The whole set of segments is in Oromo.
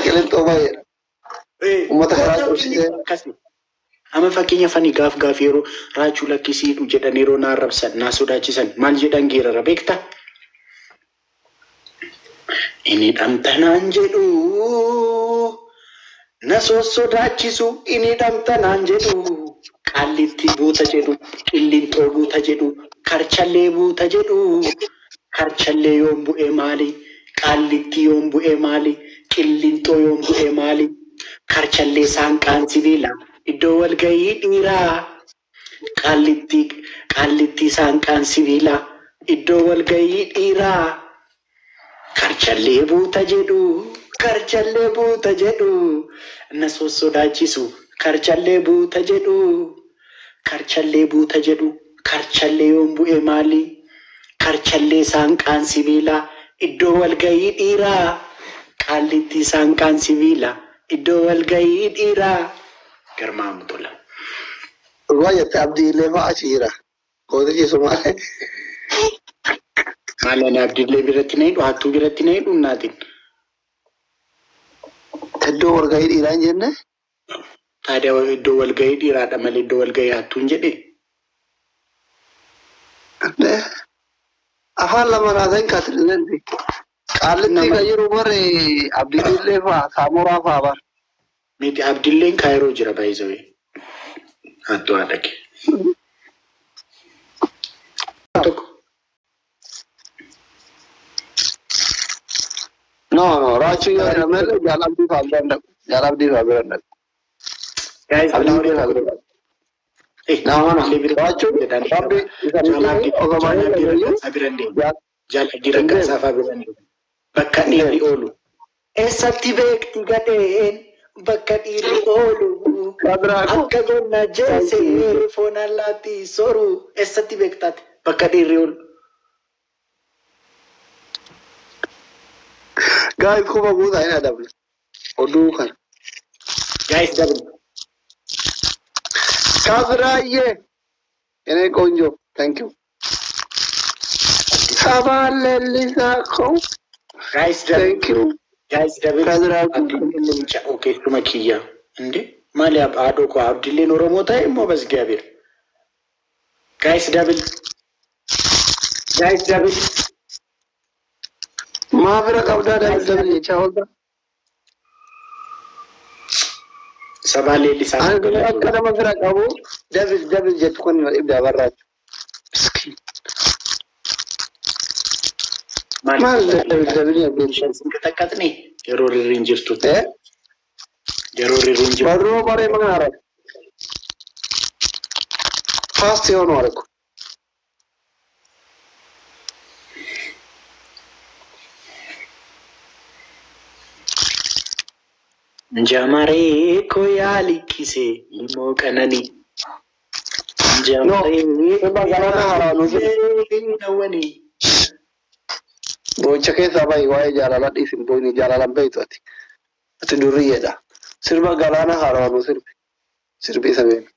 Qilinxoo baay'eedha. Uummata karaa cabsitee. Akkasi. Amma fakkeenya fani gaaf gaaf yeroo raachuu lakkisiidhu jedhan yeroo na arrabsan na sodaachisan maal jedhan geerara beektaa? Inni dhamtanaan jedhu na sossodaachisu inni dhamtanaan jedhu qaallitti buuta jedhu qillinxoo buuta jedhu karchallee buuta jedhu karchallee yoon bu'e maali qaallitti yoon bu'e maali qillinxoo yoon bu'e maali karchallee saanqaan sibiila iddoo walgayii dhiiraa qaallitti qaallitti saanqaan sibiila iddoo walgayii dhiiraa karchallee buuta jedhu karchallee buuta jedhu na sossodaachisu karchallee buuta jedhu karchallee buuta jedhu karchallee yoon bu'e maali karchallee saanqaan sibiila iddoo walgayii dhiiraa qaallitti saanqaan sibiila iddoo walgayii dhiiraa garmaamu tola. Dhugaa jette Abdiilee fa'aa achi jira. Gootichi Sumaalee. Maali ani Abdiillee biratti na hidhu hattuu biratti na hidhu naatiin. Iddoo walgahii dhiiraa hin jenne. Taadiyaa iddoo walgahii dhiiraadha malee iddoo walgahii hattuu hin jedhee. Afaan lama naasan kaatileenti. Qaallitti Nama- kan jiru bare Abdiilee fa'aa Saamuraa fa'aa bara. Miti Abdilleen Kaayiroo jira baay'isawee. Hattuu haadha kee. Tokko. No no raachuu yoo jedhamellee jaal Abdii fa'aa bira hin dhaqu. Jaal Abdii fa'aa bira hin dhaqu. Guys, Abdii flower fa'aa tokko. bira dhaqu. Eh, Nama mana Abdillee bira raachuun jedhan. rabbi isa Jaal miti Abdii osoo Jaal baay'ee Abdii dhageeyyu Raggaasaa bira hin deemu. jaal Jaal Abdii hin deemu. Raggaasaa fa'aa bira hin deemu. Bakka Hin dhiirri deemu. oolu. Eessatti beekti gadheen bakka dhiirri oolu. Kabiraa Akka gonna thank you. jeesee foon allaattii soru. Eessatti beektaati bakka dhiirri oolu. Guys kuma guutaa hin adabne. Oduu kana. Guys, double. Kabiraayyee. የኔ ቆንጆ thank you. Sabaan leellisaa koo Guys, double. thank you. Guys, double. Kabiraa Abdiilleen leenca keessuma kiyya. Inde maali haadhoo koo Abdiilleen Oromoo ta'e immoo በእግዚአብሔር. Guys, double. Guys, double. Maa fira qabdaa double double jechaa oolta. Sabaa leellisaa Ani dura akka nama fira qabu double double jettu kun na dhibdaa barraachu. Miskiin. Maal Maal double double jedhu? Sinqaxaqqaxne yeroo rirriin jirtutti. Eh? Yeroo rirriin jirtu. Barruu baree mana haara. Fast የሆኑ አለ እኮ። Jamaree koo yaa liqqisee ilmoo qananii. No, Jamaree sirba galaana haaraa nu sirbi. nawwanii. Boo'icha keessaa bahi waa'ee jaalala dhiisin boo'ini jaalalan beektu ati. Ati durriyyeedha. Sirba galaana haaraa nu sirbi. Sirbi isa beekna.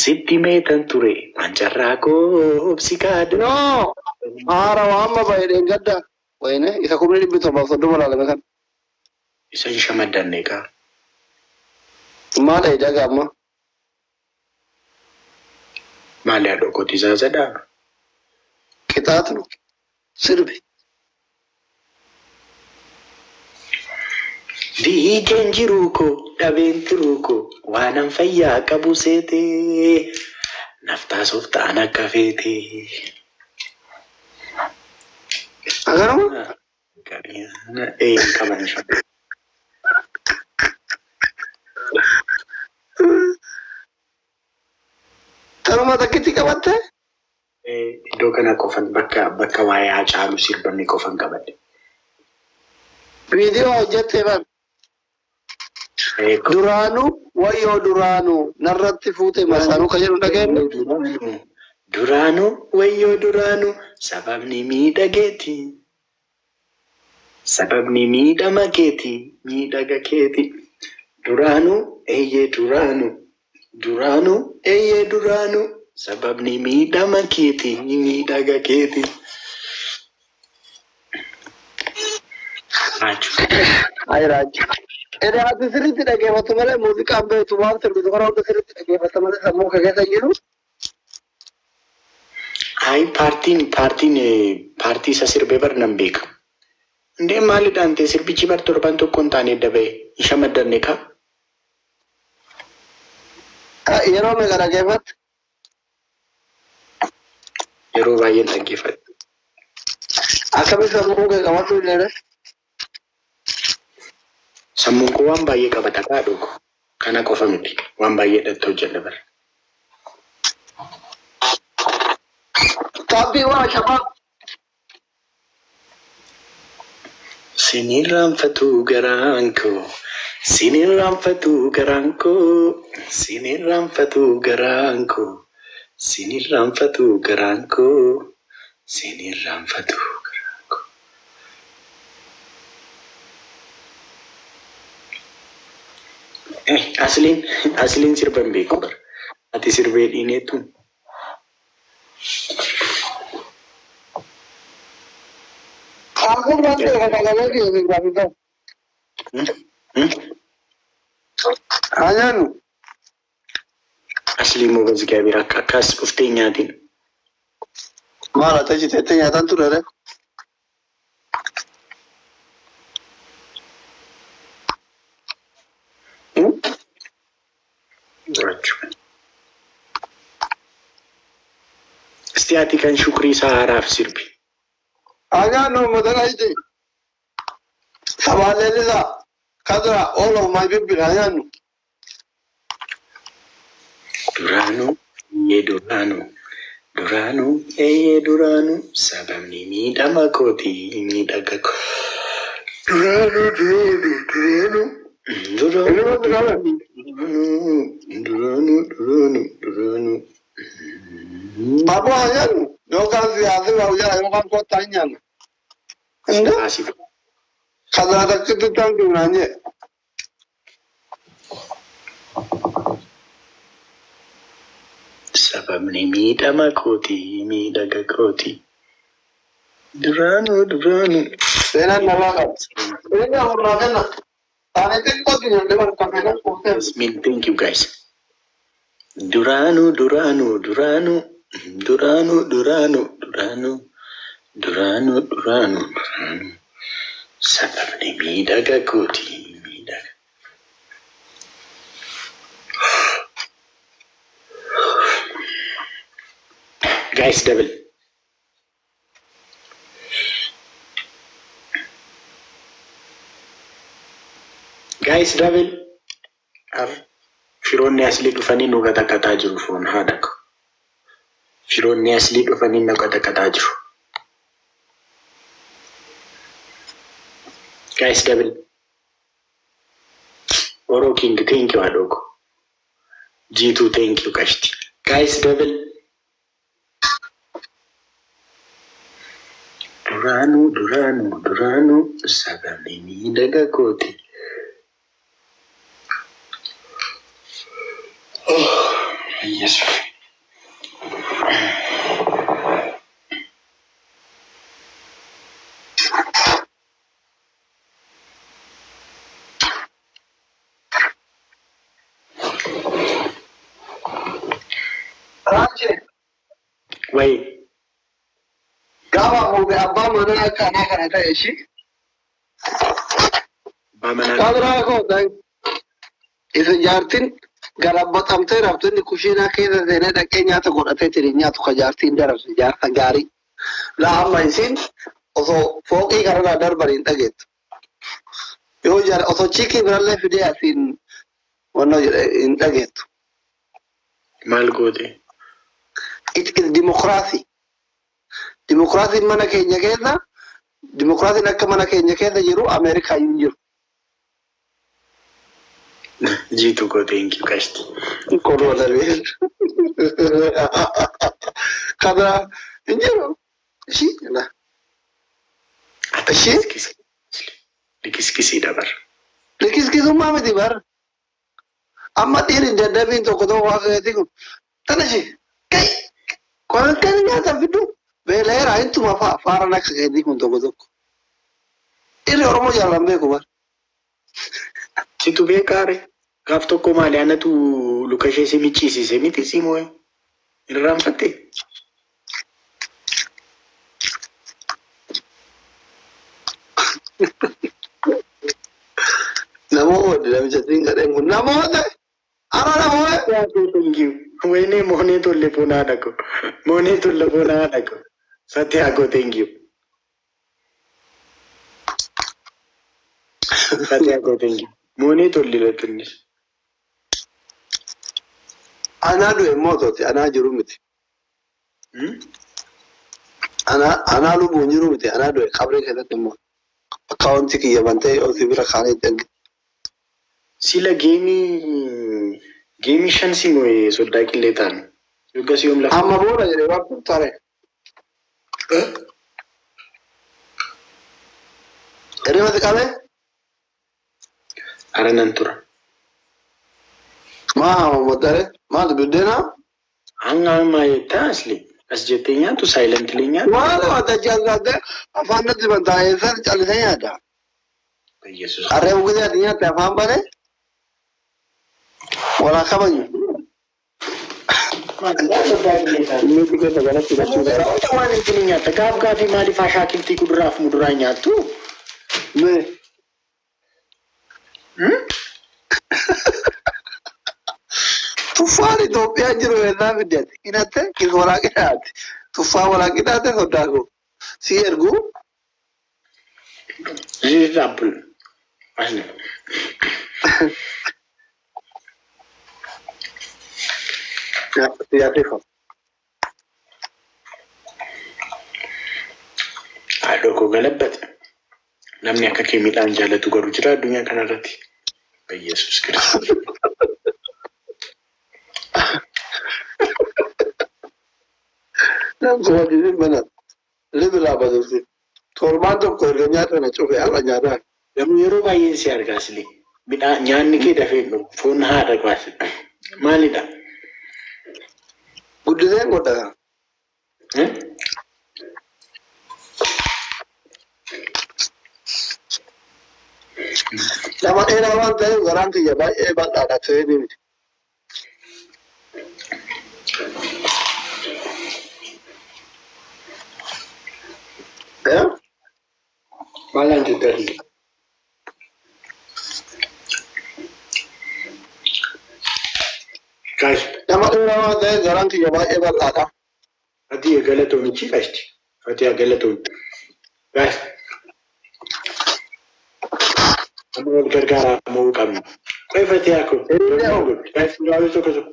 Sitti meetan ture waan carraa koo obsi kaadha. No! Haarawaa amma bahe dheengadda. Wayne isa 730,000 laalame kan. Isa hin shamaddanne kaa. Maal eejaga amma? Maali haadhoo kooti zaazaadhaa? Qixaatu sirbi. Diigeen jiruu koo dhabeen tiruu koo waanan fayyaa qabu seetee naftaasuuf ta'an akka feetee. Agaruma? Ee qaban shamaddan. Tanuma takkitti qabatte? Iddoo kana qofan bakka bakka waa'ee Haacaaluu sirbame qofan qabadhe. Viidiyoo hojjettee ban. Duraanuu wayyoo duraanuu narratti fuute masaanuu kan jedhu dhageenye. Duraanuu wayyoo duraanuu sababni miidhageeti. Sababni miidhama keeti miidhaga keeti. Duraanuu eeyyee duraanuu duraanuu eeyyee duraanuu sababni miidhama keeti miidhaga keeti. Raachuu. Ayi Raachuu. Ede ati sirriitti dhaggeeffattu malee muuziqaan beektu waan sirbitu kana hunda sirriitti dhaggeeffatta malee sammuu kee keessa hin jiru. Ayi, paartiin paartii isa sirbee bar nan beeka. Indee maalidhaan ta'e sirbichi bar torban tokko hin taane edda ba'e hin shamaddanne kaa. Yeroo meeqa dhaggeeffatte? Yeroo baay'een dhaggeeffadha. Akkamitti sammuu kee qabachuu hin dandeenye? Sammuun koo waan baay'ee qabata kaa dhugu. Kana qofa miti. Waan baay'ee dhatti hojjedha bara. Taabbii waa shabaab. Sinirraanfatu garaan koo, sinirraanfatu garaan koo, sinirraanfatu garaan koo, sinirraanfatu garaan koo, sinirraanfatu garaan koo. Asliin sirba hin beeku bara. Ati sirbee dhiineetu. Kaasuun waan ta'e kan sagalee kiyya sirbaaf hin ta'u. Haa nyaannu. Aslii immoo በእግዚአብሔር akka akkas dhuftee hin nyaatin. Maal ati achi teettee nyaataan ture ree? Raachuu. Isti ati kan Shukrii Sahaaraaf sirbi. Haa nyaannu uummata dhayti. Sabaan leellisaa. Kadra, all of my people, haa nyaannu. Duraanuu, eeyyee duraanuu, duraanuu, eeyyee duraanuu, sababni miidhama kooti miidhaga koo. Duraanuu, duraanuu, duraanuu, duraanuu, duraanuu, duraanuu, duraanuu, duraanuu. Aboo, haa nyaannu. Yookaan siyaasni waa jala yookaan kottaa hin nyaannu. Inda Asif. Kadra takkitti thank you naan jee. Sababni miidhama kooti miidhaga kooti. Duraanuu, duraanuu. Seenaan namaa qaba. Inni afurnaa kenna. Ani xiqqootti nyaadde bakka kana kuusee. Yasmin, thank you guys. Duraanuu, duraanuu, duraanuu, duraanuu, duraanuu, duraanuu, duraanuu, duraanuu, duraanuu. Sababni miidhaga kooti miidhaga. Guys, double. Guys, double. Firoonni Aslii dhufanii nu qaxaqaxaa jiru foon haadha ko. Firoonni Aslii dhufanii nu qaxaqaxaa jiru. Guys, double. Oro King, thank you haadha ko. G2, thank you qashti. Guys, double. Duraanuu, duraanuu, duraanuu, sababni miidhaga kooti. Yesuus. Raachee. Wayi. Gaafa fuute abbaa manaa akka anaa kana ta'e ishii. Abbaa manaa. Kadraa koo isa jaartiin garabbatamtee raftu, inni kushiinaa keessa seenee dhaqee nyaata godhatee tiri nyaatu ka jaartiin darabse jaarsa gaarii. Laa, amma isiin osoo fooqii kanarraa darban hin dhageettu. Yoo jara osoo chiikii birallee fidee asiin wannoo jedhe hin dhageettu. Maal goote? It is democracy. Dimokiraasiin mana keenya keessa, dimokiraasiin akka mana keenya keessa jiru Ameerikaa hin jiru. Jiitu koo, thank you qashti. Koloo darbee. Kana hin jiru. Ishii la. Ati Ishii? likiskisii dabar. Likiskisummaa miti bar. Amma dhiirri daddabiin tokko tokko waa keetii kun tana ishee kai kan kan nyaata fiddu beela'eera, intuma fa'a faaran akka keetii kun tokko tokko. Dhiirri Oromoo jaalalan beeku bar. Situ beekaare. Gaaf tokko maali anatu luka ishee si micciisise miti si moo'e. Hin irraanfatte? Namoota namicha siin gadheen kun namoota ara namoota. Thank you. Wayne moonee tolle foonaa dhaqo. Moonee tolle foonaa dhaqo. Santiago, thank you. Santiago, thank you. Moonee tolle latinnis. Anaa du'e mootooti anaa jiru miti. Anaa lubbuun jiru miti anaa du'e qabrii keessatti immoo akkaawuntii kiyya bantee olii bira kaanee itti ergite. Sila geemii shan si moo'e soddaa qillee ta'an. Yoggas yoom lafa. Amma booda jedhee waan tare. Hirriba si qabee? Ara nan tura. Maa haamammadare? Maal biddeena? Hanga ammaa jettaa asli. As jettee nyaattu silently nyaattu. Maal wanta jaalladhe afaan natti bantaa eessaan callisee nyaata. Yesuus. Harree bukkisee ati nyaatte afaan bane walaa kabaju. Soddaa qillee ta'an. Inni keessa galatti hidhachuu Yeroo hunda waan hin nyaatta. Gaaf gaafii maaliif ashaakiltii kuduraaf muduraa nyaattu? Mee tuffaan Itoophiyaa jiru eessaa fidde ati? Hidhatte kis walaa qixaate. Tuffaa walaa qixaate soddaa koo. Si ergu. This is apple. Asli. Siyaasifa. Haadhoo koo galabbate. Namni akka kee midhaan jaalatu garuu jira addunyaa kanarratti. Yesuus Kiristoos. Namni wajjin mana libira baduuti. Torbaan tokko erga nyaata na cufe har'a nyaataa. Garuu yeroo baay'een si argaa asli. Midhaan nyaanni kee dafee hin dhumu. Foon haadha baase. Maalidha? Guddiseen godhata. Eh? Nama dheeraa waan ta'eef garaan kiyya baay'ee bal'aadha ta'ee ni miti. Eh? Maalaan jette asli? Guys, Nama dheeraa waan ta'eef garaan kiyya baay'ee bal'aadha. Fatii galatoomichi qashti. Fatii galatoomi. Guys, amma wal gargaaraa mo'uu qabna. Qoy Fatii akkoo. Guys, gaafii tokko tokko.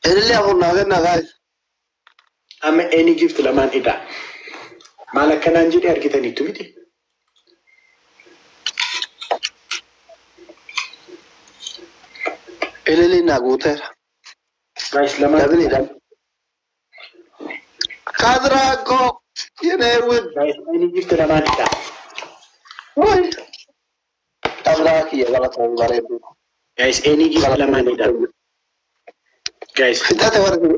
Ilillee afur naa kennaa guys. Amma any gift lamaan hidhaa. Maal akkanaan jedhee argitaniittu miti? Ililliin naa guuteera. Guys, lamaan. Dabiliidha. Kaadiraa koo yenee win. Guys, any gift lamaan hidhaa. Way. Kaadiraa kiyya galatoon bareedu. Guys, any gift lamaan hidhaa. Guys, Fixate warri.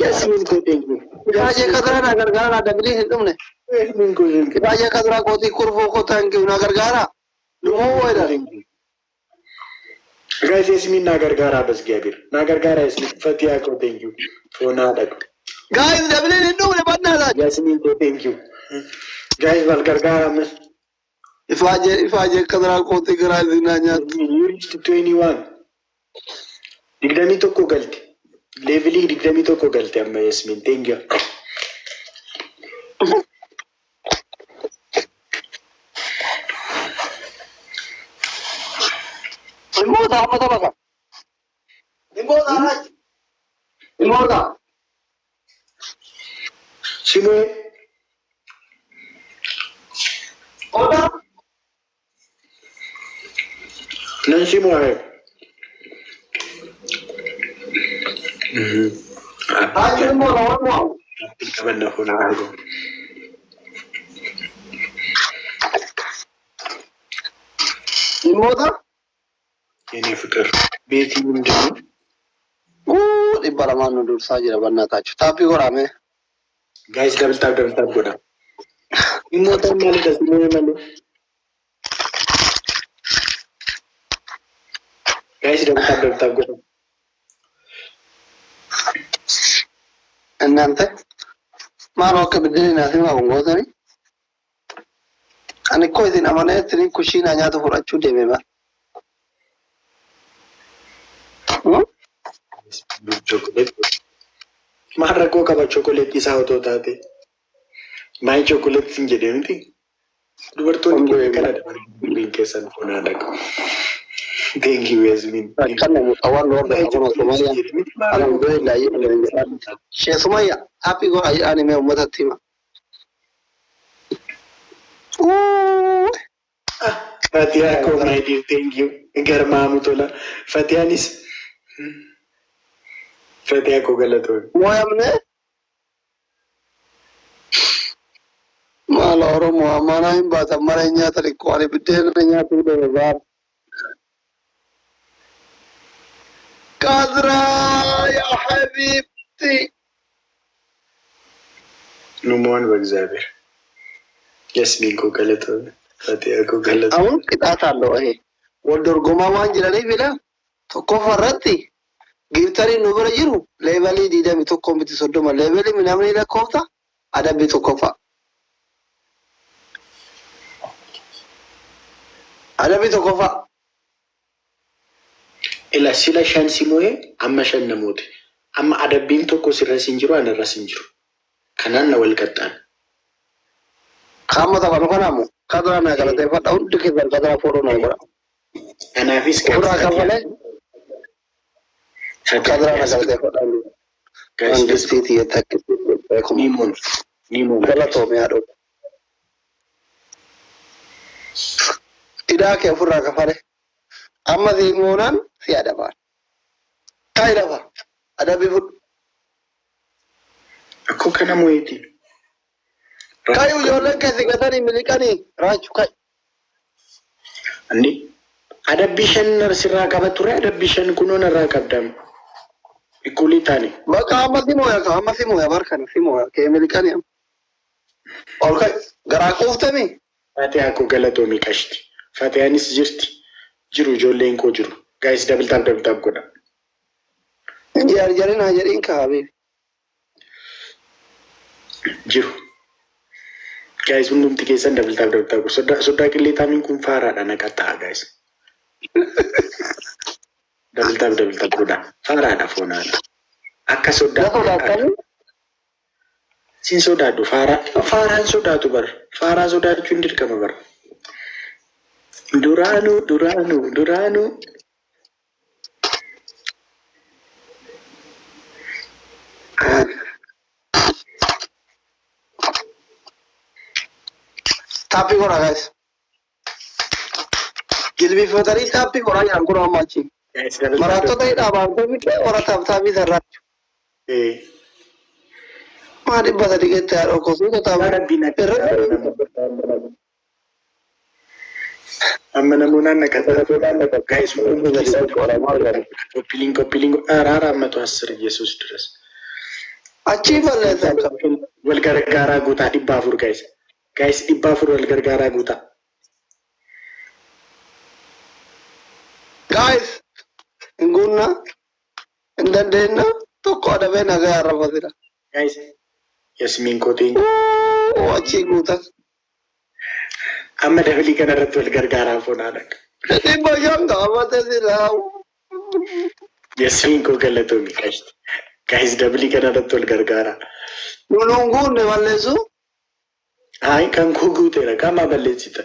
Yasmin koo, thank you. Baay'ee kaadiraa naa gargaara dabilii hin dhumne. Yasmin koo, thank you. Baay'ee kaadiraa kootii kurfoo koo thank you naa gargaara. Dhumuu wayidha. Guys, Yasmin naa gargaaraa በእግዚአብሔር naa gargaaraa Yasmin. Fatiyaa koo, thank you. Foonaa dhaqu. Guys, dabiliin hin dhumne badnaasaa. Yasmin koo, thank you. Guys, wal gargaaraa ammas. Ifaajee ifaajee kaadiraa kootii garaa isin naa nyaatu. You reached 21. 21 galte. Levelii 21 galte amma Yasmin. Thank you. Dhimmoota amma tapha. Dhimmoota dhimmoota. Simee. Oda. Nan simee. Achi dhimmoota waan Qabanna foonaa argu. Dhimmoota. የኔ ፍቅር ቤቲ ምንድን ነው? 200 nu dursaa jira bannaatachu. Taappii goraame. Guys, double tap, double tap godha. Immoo maalidha si moo'e malee. Guys, double tap, double tap godha. እናንተ maal akka biddeen naaf himaa kun gootani? Ani koo isin amaneetti kushiinaa nyaata fudhachuu deeme bara. Chocolate. Maal rakkoo qaba chocolate isaa otoo taate? Maal chocolate sin jedhee miti? Dubartoonni keenya kana dabaluun keessan funaa dhaqu. Thank you, Yasmin. Akkana muxawwan lorda qabana Somaaliyaa. Alhamdulillah jedhan. Shee Sumayya happy godha jedhaan himee uummatatti hima. Fatiyaa koo, my dear, thank you. Garmaamu tola. Fatiyaanis Fatiyaa koo, galatoon. Mooyamne maala Oromoo ammaanaa hin baatan mara hin nyaata xiqqoo ani biddeen nyaatu deeme baara. Kadraa yaa habiibti. Numoon በእግዚአብሔር Yasmin koo, galatoon. Fatiyaa koo, galatoon. አሁን ቅጣት አለው ይሄ wal dorgomaa waan jedhaniif ila tokkoffaa irratti gifteriin nu bira jiru levelii 21 miti 30 levelii minamni lakkoofta adabbii tokkoffaa. Adabbii tokkoffaa. Ila sila shan si moo'e, amma shan namooti. Amma adabbiin tokko sirra sin jiru, ana irra sin jiru. Kanaan na wal qaxxaan. Qaama taphannu kanaamu kadraa naa galateeffadha, hundi keessan kadraa fuudhuu naa godha. Kanaafis Ofirraa kafalee kadraa naa galateeffadha. Mangistii tiyya takka Ni moona. Ni moona. galatoomii haadha. Idaa kee ofirraa kafale. Amma si moonaan si adabaan. Kaayi lafa. Adabbii fudhu. Akkoo kana moo'eeti. Kaayi, ijoolleen keessi gatanii miliqanii raachu kaayi. Andi adabbii shan sirraa qaba ture, adabbii shan kunoo narraa qabdama. Ikkulii taane. Bakka amma si mooya ka, amma si mooya barkana si mooya kee miliqanii amma. Ol ka'i, garaa quuftami. Fatihaa koo, galatoomii qashti. Fatihaanis jirti. Jiru, ijoolleen koo jiru. Guys, double tap, double tap godha. Hin jarjarin haa jedhiin ka habiibi. Jiru. Guys, hundumti keessan double tap, double tap godha. Soddaa soddaa qillee taamiin kun faaraadha, na qaxxaa guys. Double tap, double tap godha. Faaraadha foonaadha. Akka soddaa. Na sodaattanii? Sin sodaadhu, faaraa faaraan sodaatu bara. Faaraa sodaachuun dirqama bara. Duraanuu duraanuu duraanuu. Taappii godha guys. Jilbifatanii taappii godhaa jiran kun amma achi. Guys, double tap. Maraattota hidhaa baantee bitee warra taaptaabii sarraa. Eh. Maa 300 geette haadha kosuu taapii. Rabbiin akka amma namoonni na qaxxaa. Guys, hundumti keessan copy link, copy link araara መቶ አስር ኢየሱስ ድረስ Achii balleessan qabu. Wal gargaaraa guutaa, 400 guys, guys, 400 wal gargaaraa guutaa. Guys, hin guunnaa, hin dandeenna, tokko adabee nagaa arrafatidha. Guys, Yasmiin kootiin. Achii guutan. Amma dabilii kana irratti wal gargaaraa foonaa dhaqa. 500 qabatee jira. Yasmiin koo, galatoomi qashti. Guys, dabilii kana irratti wal gargaaraa. Nuun guunne balleessu. Hayi, kan koo guuteera, qaama balleessita.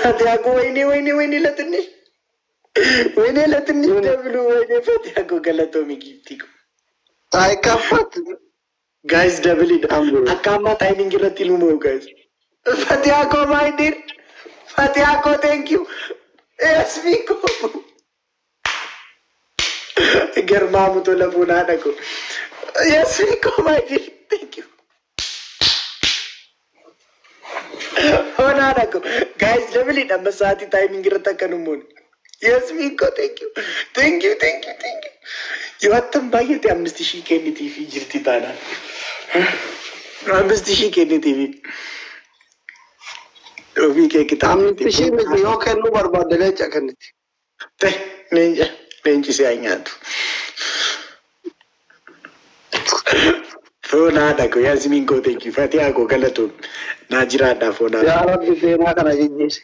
ፈቲያኮ፣ ወይኔ ወይኔ ወይኔ፣ ለትንሽ፣ ወይኔ ለትንሽ ደብሉ፣ ወይኔ ፈቲያኮ፣ galatoomi giiftii koo. Saayikaffat. Guys, double akka ammaa timing irratti ilmoo guys. Fatiyaa koo, my dear. Fatiyaa koo, thank you. Yasmiin koo. Garmaamu tola fuunaa koo. Yasmiin koo, my dear, thank you. Honaadha koo. Guys, double dha amma sa'aatii timing irratti akka nu moone. Yasmiin koo, thank you. Thank you, thank you, thank you. Yoo attam baay'ate አምስት ሺህ kennitiifi jirti taanaan. አምስት ሺህ kennitiifi. Ofii kee kitaaba. አምስት ሺህ miti yoo kennuu barbaadde leenca kenniti. Ta'e leenca leenci si haa nyaatu. Foon haadha koo Yaasmiin koo thank you. Fatihaa koo galatoom. Naa jiraadhaa foon haadha. Yaa Rabbi seenaa kana jijjiirsi.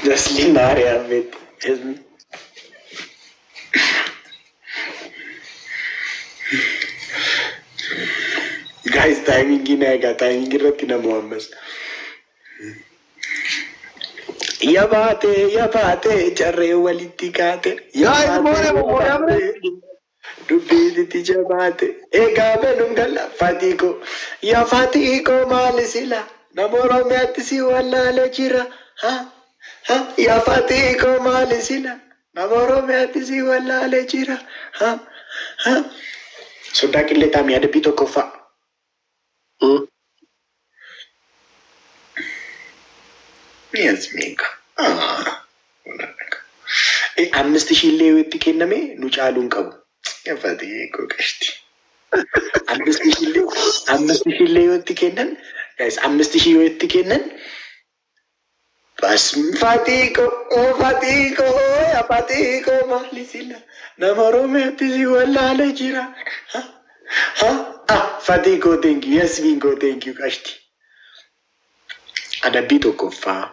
Jasliin naaree ammeetti. Jasmiin. Guys, timingii na eegaa. Timingii irratti nama ammas. Yabaatee yabaatee jarree walitti kaate. Guys, moone moone Dubbiin jabaate. Egaa beelum gala fatii koo. Yaa fatii koo maali sila? Nama Oromiyaatti si wallaalee jira. Ha? Ha? Yaa fatii koo maali sila? Nama Oromiyaatti si wallaalee jira. Ha? Ha? Sodaa qillee taamii adabbii tokkoffaa. Yasmiin አምስት ሺህ illee yoo itti kenname nu caaluu hin qabu. Fatii koo qashti. አምስት ሺህ illee አምስት ሺህ illee yoo itti kennan guys አምስት ሺህ yoo itti kennan bas fatii koo oo fatii koo yaa fatii koo maali sila nama Oromiyaatti si wallaalee jira. Ha ha ah fatii koo thank you Yasmiin koo thank you qashti. Adabbii tokkoffaa.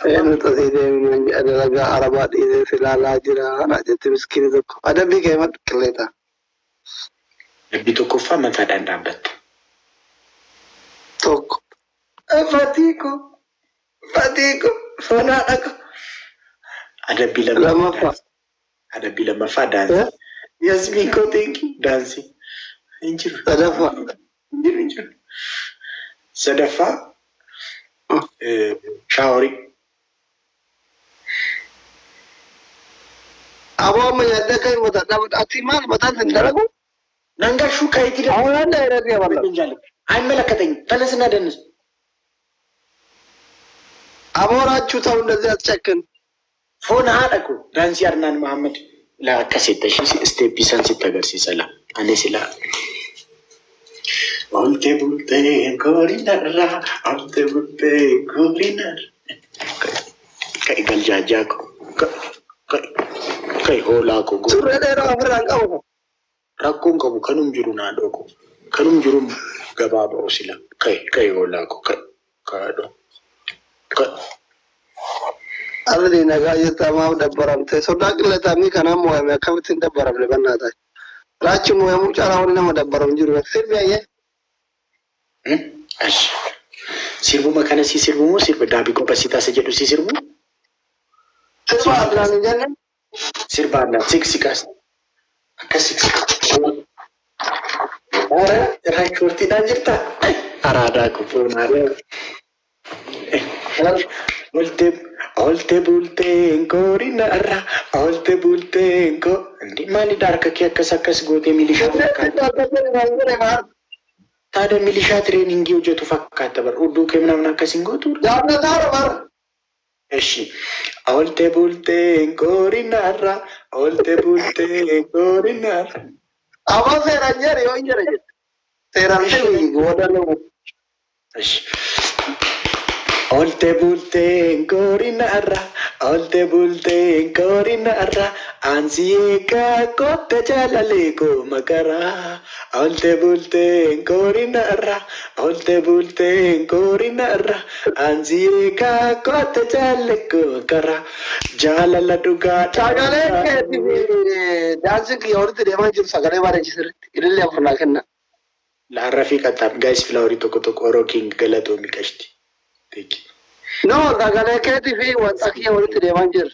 Eenyu asii deemee dalagaa arabaa dhiisee si ilaalaa jira jetti miskiini tokko. Adabbii kee maddu qilleeta. Adabbii tokkoffaa mataadhaan dhaabbatta. Tokko. Fatii koo fatii koo fonaadha koo. Adabbii lammaffaa. Lammaffaa. Adabbii lammaffaa daansii. Yasmiin koo thank you daansii. Hin jiru. Sadaffaa. Hin jiru hin jiru. Sadaffaa shaaworii. Aboo amma nyaadde akka hin mataa ati maal mataan hin dalagu? Nangashuu ከየት አሁን አንድ አይነት ያባላል። አይመለከተኝም። ተነስና ደንስ። አቦራችሁ ተው እንደዚህ አትጨክን። Foon haadha koo daansii Arnaan Mahammad laa akkasitti ishii isteeppii san sitti agarsiisa laa ani silaa. Olte bultee goorinarraa olte bultee goorinarraa. Ka'i galjaajaa koo ka'i hoolaa koo Surree dheeraa ofirraa hin qabu. Rakkoon qabu kanum jiru naadhoo koo kanum jiru gabaabaa sila ka'i ka'i hoolaa koo ka'i kaadhoo ka'i. Arri nagaa jirta maaf dabbaramte sodaa qilleetamii kanaan moo'ame akkamitti hin dabbaramne bannaataa. Raachi moo'amuu caalaa wanni nama dabbaramu jiru. Sirbi ayyee. Ashi. Sirbuma kana si sirbu moo sirba daabii qophasii taasa jedhu si sirbu? Sirba Adnaan hin jenne. Sirba Adnaan siksikaas. Akkas siksika. Ara irraa shortiidhaan jirta? Araadaa kufuun aadaa. Olte olte bultee goorinarra olte bultee go. Indi maalidha harka kee akkas akkas gootee milishaa fakkaata? Taada milishaa trainingii hojjetu fakkaata bar hudduu kee ምናምን akkasiin gootu. Jaallataara bar. እሺ olte bultee goorinarra olte bultee goorinarra. Aboo seeraan jedhe yoo hin jedhe jette. Seeraan sirbi wadaloo. እሺ Olte bultee goorinarra olte bultee goorinarra ansi eegaa kotte jaalalee koo makaraa olte bultee goorinarra olte bultee goorinarra ansi eegaa kotte jaalalee koo makaraa jaalala dhugaa. Sagaleen keetii fi daansiin kiyya walitti deemaa jiru sagalee bareechi sirriitti. Ilillee afur naa kenna. Laarraa fi qaxxaam guys flowerii tokko tokko Oro King galatoomi qashti. Thank you. No, sagalee keetii fi wanta kiyya walitti deemaa jiru.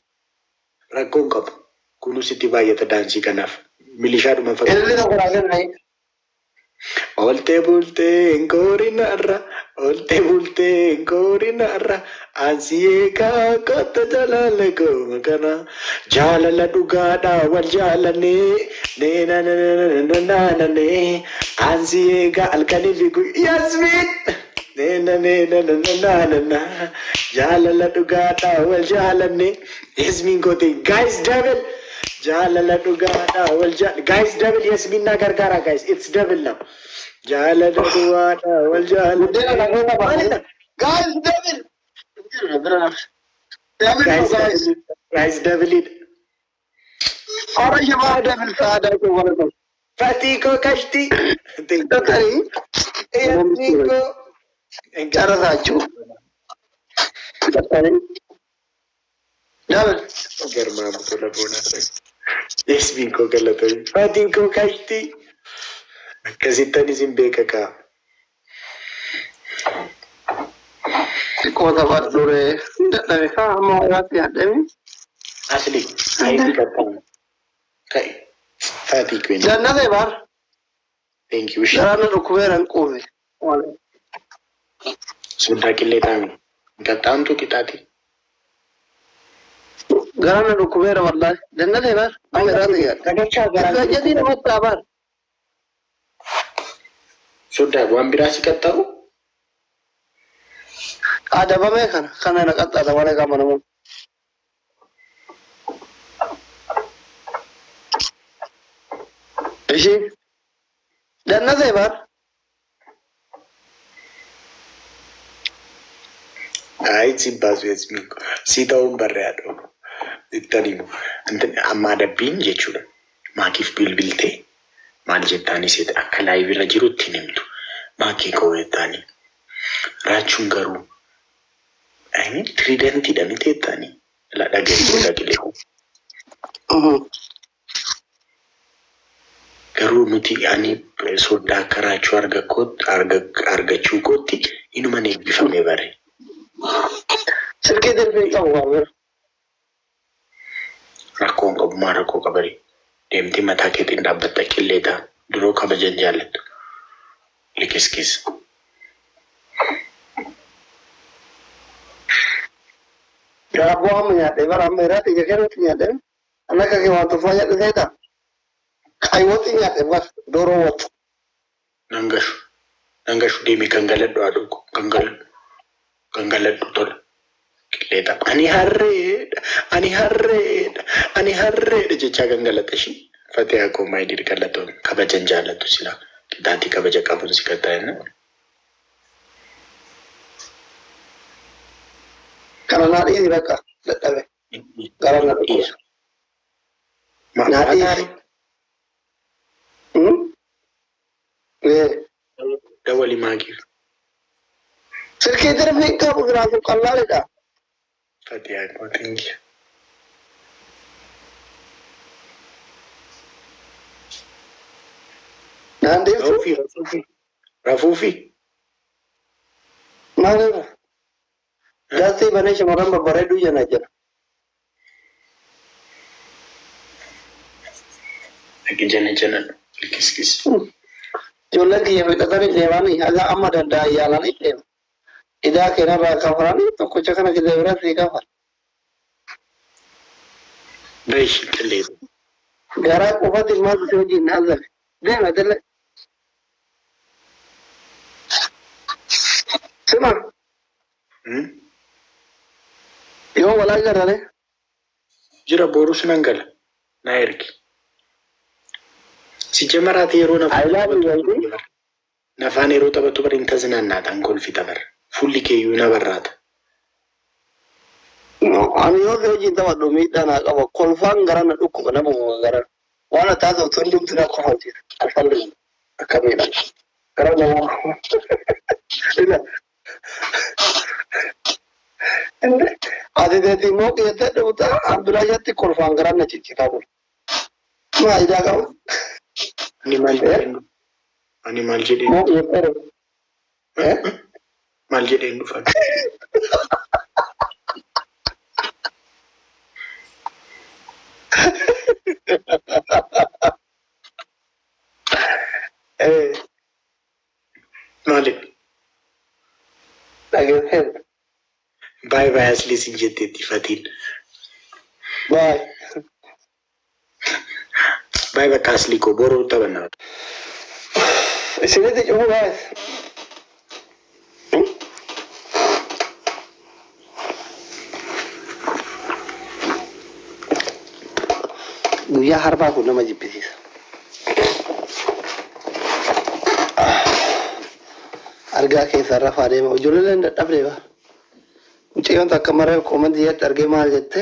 Rakkoon qabu. Kunus itti baay'ata daansii kanaaf. Milishaadhuma fakkaata. Ilillee tokko naa kenna. Olte bultee goorinarra olte bultee goorinarra ansi eegaa kotta jaalala koo kana jaalala dhugaadhaa wal jaalannee nee na na na na na na na nee ansi eegaa halkanii fi guyyaa Yasmiin. Na na na na na na na. Jaalala dhugaadhaa wal jaalanne. Yasmiin goote guys double. Jaalala dhugaadhaa wal jaal guys double Yasmiin na gargaara guys, it's double now. Jaalala dhugaadhaa wal jaalanne. Buddeena na keessa Maalidha? baasee. Guys, double. Jiru bira na. Double Guys guys. double. Guys double it. Ora shabaa double saadaa koo warra. Fatii koo kashti. Thank you. Tattari. Yasmiin koo. ጨረሳችሁ? Tattari. Double. Garmaamu tola boonaa. Yasmiin koo galatoomi. Fatiin koo kashti. Akkasittan isin beeka kaa. Xiqqoo taphadhu ree. Dadhabe kaa amma irratti yaadame. Asli ayitii qaxxaamu. Ka'i. Fatii queen. Jannate bar. Thank you. Ishee. Garaana dhukkubeera hin quufe. Soddaa qillee dhaami. Qaxxaamtu qixaati. Garaana dhukkubeera wallaahi. Jannate bar. Amma irratti yaadame. Nagachaa garaan. Gajetii namatti bar. Soddaa waan biraa si qaxxaamu? Adabamee kana kana na qaxxaata waan qaama namaa. Ishii. Jannate bar. Ayi si baasu Yasmiin koo. Si ta'uun barree haadha. Ittan himu. Amma adabbiin jechuudha. Maakiif bilbiltee maal jettaanii seete akka live irra jiru ittiin himtu. Maakii koo jettaanii. Raachuun garuu I mean tiriidentiidha miti jettaanii. La dhagahi dhagilee. Garuu nuti ani soddaa akka raachuu argachuu kootti inuman eebbifame bare. Silkii dirbii qabu waa bira. Rakkoo hin qabu, maal rakkoo qabari. Deemtee mataa keetiin dhaabbatta qillee ta'a. Duroo kabajan jaallattu. Likiskis. Daabboo amma nyaadhe bara amma irratti ija keerratti nyaadhe. Anna akka kee waan tuffaa nyaadhe seeta. Qaywoxi nyaadhe bar dooroo waxu. Nan gashu. Nan gashu deemee gangaladhu haadhoo koo. Gangaladhu. Gangaladhu tola. Qillee ta'a. Ani harreedha. Ani harreedha. Ani harreedha jechaa gangalata ishii. Fatee akkoo maayidir galatoon kabajan jaallattu silaa. Qixaatii kabaja qabuun si qaxxaa'inna. Kana naa dhiisi bakka dadhabe. Gara na dhukkube. Naa dhiisi. Ee. Dawali maagiif. Silkii dirbii qabu biraatu qallaalidha. Fatee akkoo thank you. Naan deemtu. Rafuufi rafuufi. Rafuufi. Maalirra? Gaazexii banee shamarran babbareedduu jana jira. Dhaqi jana jana likiskis. Ijoolleen kiyya fixatanii deemanii haga amma danda'an yaalanii deema. Idaa keenarraa kafalanii tokkicha kana gidee biraa sii kafal. Beeshi qillee. Garaa qofatti maaltu si wajjin haasa'e. Deema dille. Sima yoo walaa garare Jira borus nan gala. Na ergi. Si jamaraati yeroo I love you baby. nafaan yeroo taphatu bar hin tazinannaataan kolfita bar. Fuulli keeyyuu na barraata. No, ani yoo si wajjin taphadhu miidhaa naa qaba. Kolfaan gara na dhukkuba nama muka gara. Waan ati haasoftu hundumtu na kofalchiisa. Kolfaan akka miidhaa. Gara nama. Ila. Ati teetii immoo qiyyattee dhufta Abdullahitti kolfaan gara na ciccitaa bulu. Faayidaa qaba. Ani maal jedheen dhufa? Ani maal jedheen Moo qiyyattee dhufta? Maal jedheen dhufan? Eh, Maali? Dhageessee. Baay'ee baay'ee asli sin jetteetti fatiin. Baay. Baay'ee bakka asli koo boruu taphannaa. Isinitti cufu baay'ee. Guyyaa harbaa kun nama jibbisiisa. Argaa keessan rafaa deema. Ijoolleen dadhabde ba. Mucayyoon takka mara koomantii jette argee maal jette?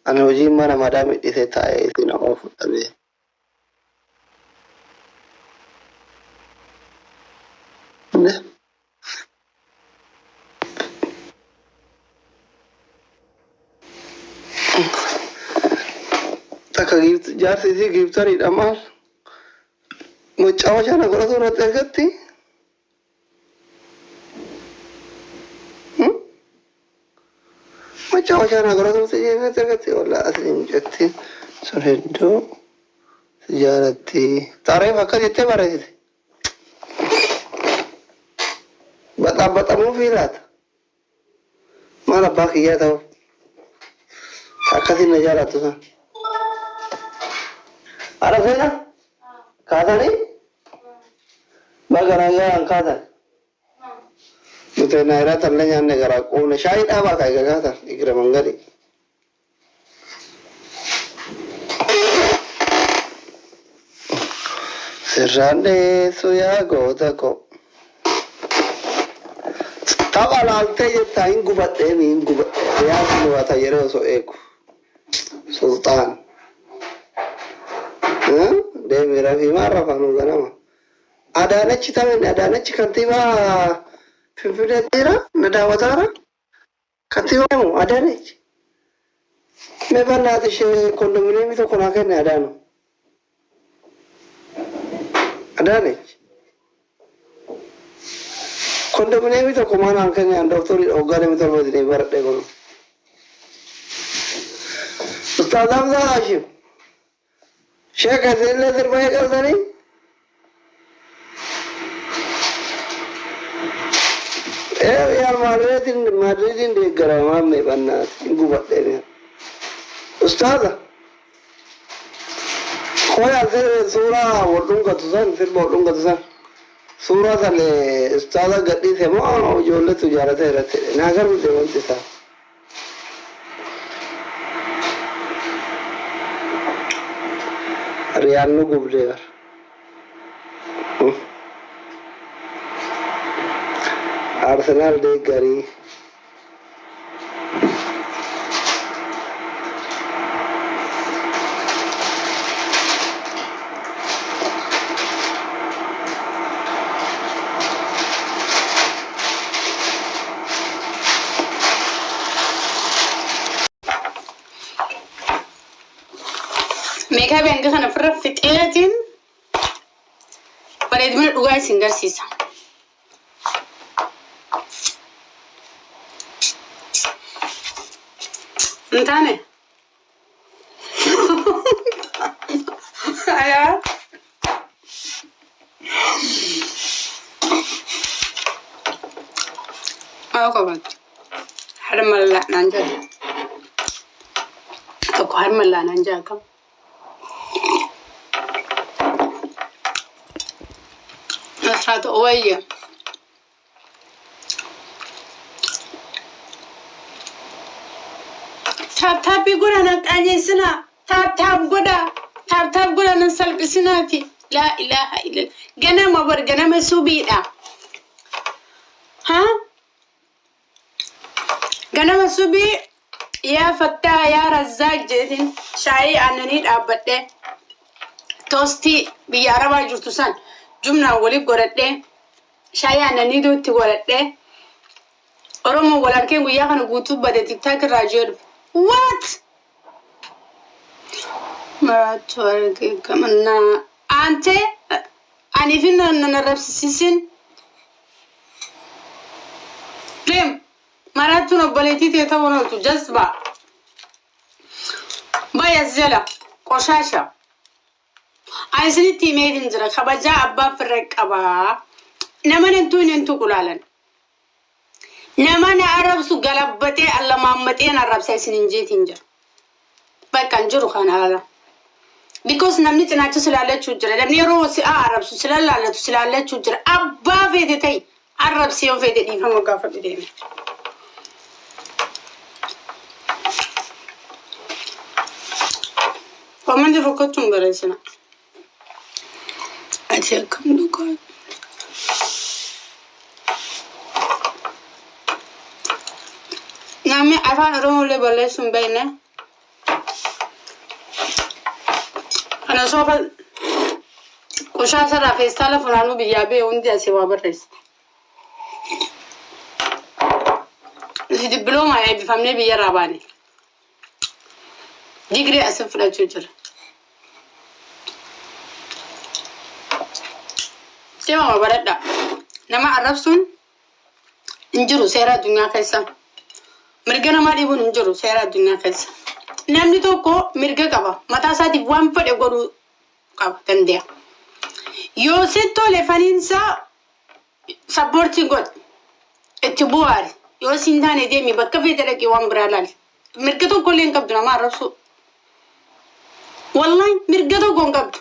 Ani hojii mana madaamii dhiisee taa'ee isin oofu dhabee. Takka jaarsi isii giiftariidha maal? Mucaa shana godhatu irratti argatti. Mucaa shana godhatu irratti argatti. Wallaa asii mucattiin sun hedduu si jaalatti. Xaareef akka jettee barreessite. Baxaabaxamuu fi laata? Maal abbaa kiyyaa ta'u? Akkasiin na jaalattu san. Haadha seena? Kaatanii? Baga nagaan kaatan. Nuti naayiraa tallee nyaanne garaa quufne shaayii dhaabaa kaa egaa kaatan igira mangadi. Sirraan dheessu yaa goota ko. Tapha laaltee jettaa hin gubadhee hin gubadhee yaa gubata jedhee osoo eegu. Sulxaan. Deemi rafii maal rafanuu ganama. Adaanachi taphni Adaanachi kantiibaa Finfinnee jira na daawwataara. Kantiibaa moo Adaanech? Mee bal'aati ishee kondominiyeemii tokko naa kenne Adaanu. Adaanech. Kondominiyeemii tokko maa naan kenne an dooktorii waggaa 27 isinii baradhee kun. Ustaaz Hamzaa Haashim. Sheekh isinillee sirba eegaltanii? Ee Real Madridin Madridin deeggara maammee bannaati hin gubadhee mee. Ustaaza. Qoya suuraa wal dhungatu san sirba wal dhungatu san suuraa san ustaaza gadhiise moo ijoolletu jaalatee irratti naa garuu wanti isaa. Riyaal nu gubdee bar. Arsenaal deeggarii. Meekaa hanga kana ofirra fixeetiin bareedina dhugaa isin garsiisa. Hin taane? Ayaa. Haa qabatu. Harma naan jedha. Tokko harma naan jedha kam. Nasraatu wayya. Tap tapii godha nan qaanyeessinaa. Tap tap godha. Tap tap godha nan salphisinaati. Laa ilaaha illallah. Ganama bar ganama subiidha. Haa? Ganama subii yaa fattaa yaa razzaaq jedheetiin shaayii aannanii dhaabbadhee toostii biyya arabaa jirtu san jumnaan waliif godhadhee shaayii aannanii itti godhadhee Oromoo wal harkeen guyyaa kana guutuu bade TikTok irraa ji'a dhufe. What? Maraattu argee gamannaa. Aantee ani fi nan arrabsisiisin. Deem. Maraattuun obboleettii ta'e ta'uu ooltu jazbaa. Bayas jala qoshaasha. Ani isinitti himeetiin jira kabajaa abbaa firra qabaa. Nama nantuu hin tuqu laalan. Nama na arrabsu galabbatee allamaammaxee na arrabsa isin hin jeetiin jira. Bakka hin jiru kana ala. Because namni cinaacha si laallachuu jira. Namni yeroo si arrabsu si laallatu si laallachuu jira. Abbaa feete ta'i arrabsi yoo feete dhiifama gaafadhu deeme. Koomantii fokkochuun barreessina. Ati akkam dhugaa? Namni afaan Oromoo illee barreessuu hin beekne. Kana soofa qushaasha irraa feestaala funaanuu biyyaa ba'e hundi asii waa barreessa. Nuti dippiloomaa eebbifamnee biyyarraa baane. Digirii asin fudhachuu jira. Cimama baradha. Nama arrabsuun hin jiru seera addunyaa keessa. Mirga namaa dhiibuun hin jiru seera addunyaa keessa. Namni tokko mirga qaba. Mataa isaatiif waan fedhe godhuu qaba danda'a. Yoo sitti tole faniinsaa support godhi. Itti bu'aari. Yoo siin taane deemi bakka feete dhaqii waan biraa laali. Mirga tokko illee hin qabdu nama arrabsuu. Wallahi mirga tokko hin qabdu.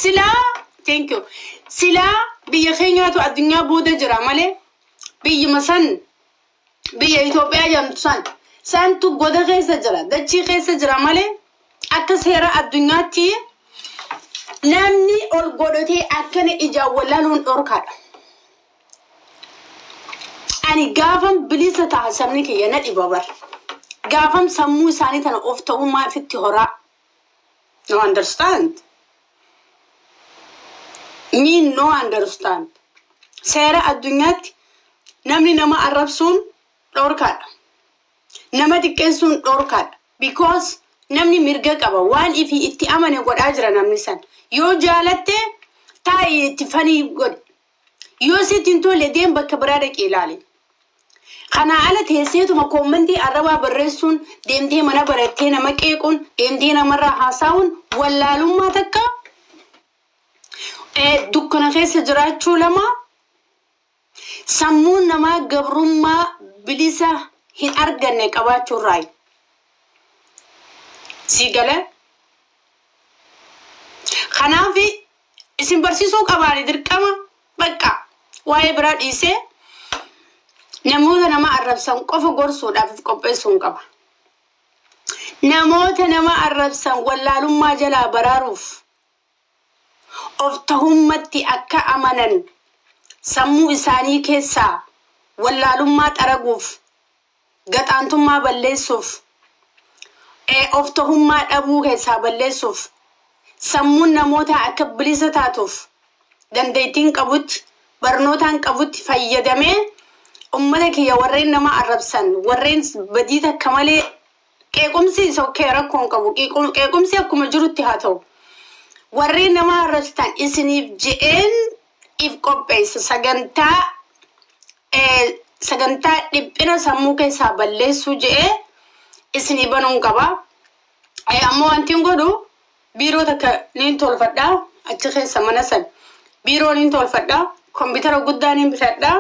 Silaa thank you. Silaa biyya keenyaatu addunyaa booda jira malee biyyuma san biyya Itoophiyaa jedhamtu san santu goda keessa jira dachii keessa jira malee akka seera addunyaatti namni ol godhatee akkana ijaan wallaaluun dhorkaadha. Ani gaafan bilisa ta'a sabni kiyya na dhiba bar. Gaafan sammuu isaanii tana of ta'ummaa ifitti horaa. No understand. Me no understand. Seera addunyaatti namni nama arrabsuun dhorkaadha. Nama xiqqeessuun dhorkaadha. Because namni mirga qaba. Waan ifii itti amane godhaa jira namni san. Yoo jaalatte taa'ii itti fanii godhi. Yoo sitti hin tolle deem bakka biraa dhaqii ilaali. Kanaa ala teesseetuma koommantii arrabaa barreessuun, deemtee mana barattee nama qeequun, deemtee namarraa haasa'uun wallaalummaa takka dukkana keessa jiraachuu lama sammuun namaa gabrummaa bilisa hin arganne qabaachuurraayi. Sii galee? Kanaaf isin barsiisuu qabaani dirqama bakka waa'ee biraa dhiisee namoota nama arrabsan qofa gorsuudhaaf qopheessuun qaba. Namoota nama arrabsan wallaalummaa jalaa baraaruuf of tahummatti akka amanan sammuu isaanii keessaa wallaalummaa xaraguuf gaxaantummaa balleessuuf of tahummaa dhabuu keessaa balleessuuf sammuun namootaa akka bilisa taatuuf dandeettiin qabutti barnootaan qabutti fayyadamee ummata kiyya warreen nama arrabsan warreen badii takka malee qeequmsi isa okay rakkoon qabu qeequmsi akkuma jirutti haa ta'u warreen nama arrabsitan isiniif je'een if qopheessa sagantaa sagantaa dhiphina sammuu keessaa balleessuu je'ee isinii banuun qaba. Ammoo wanti hin godhu biiroo takka niin tolfadha achi keessa mana san biiroo niin tolfadha kompiitara guddaa niin bitadha.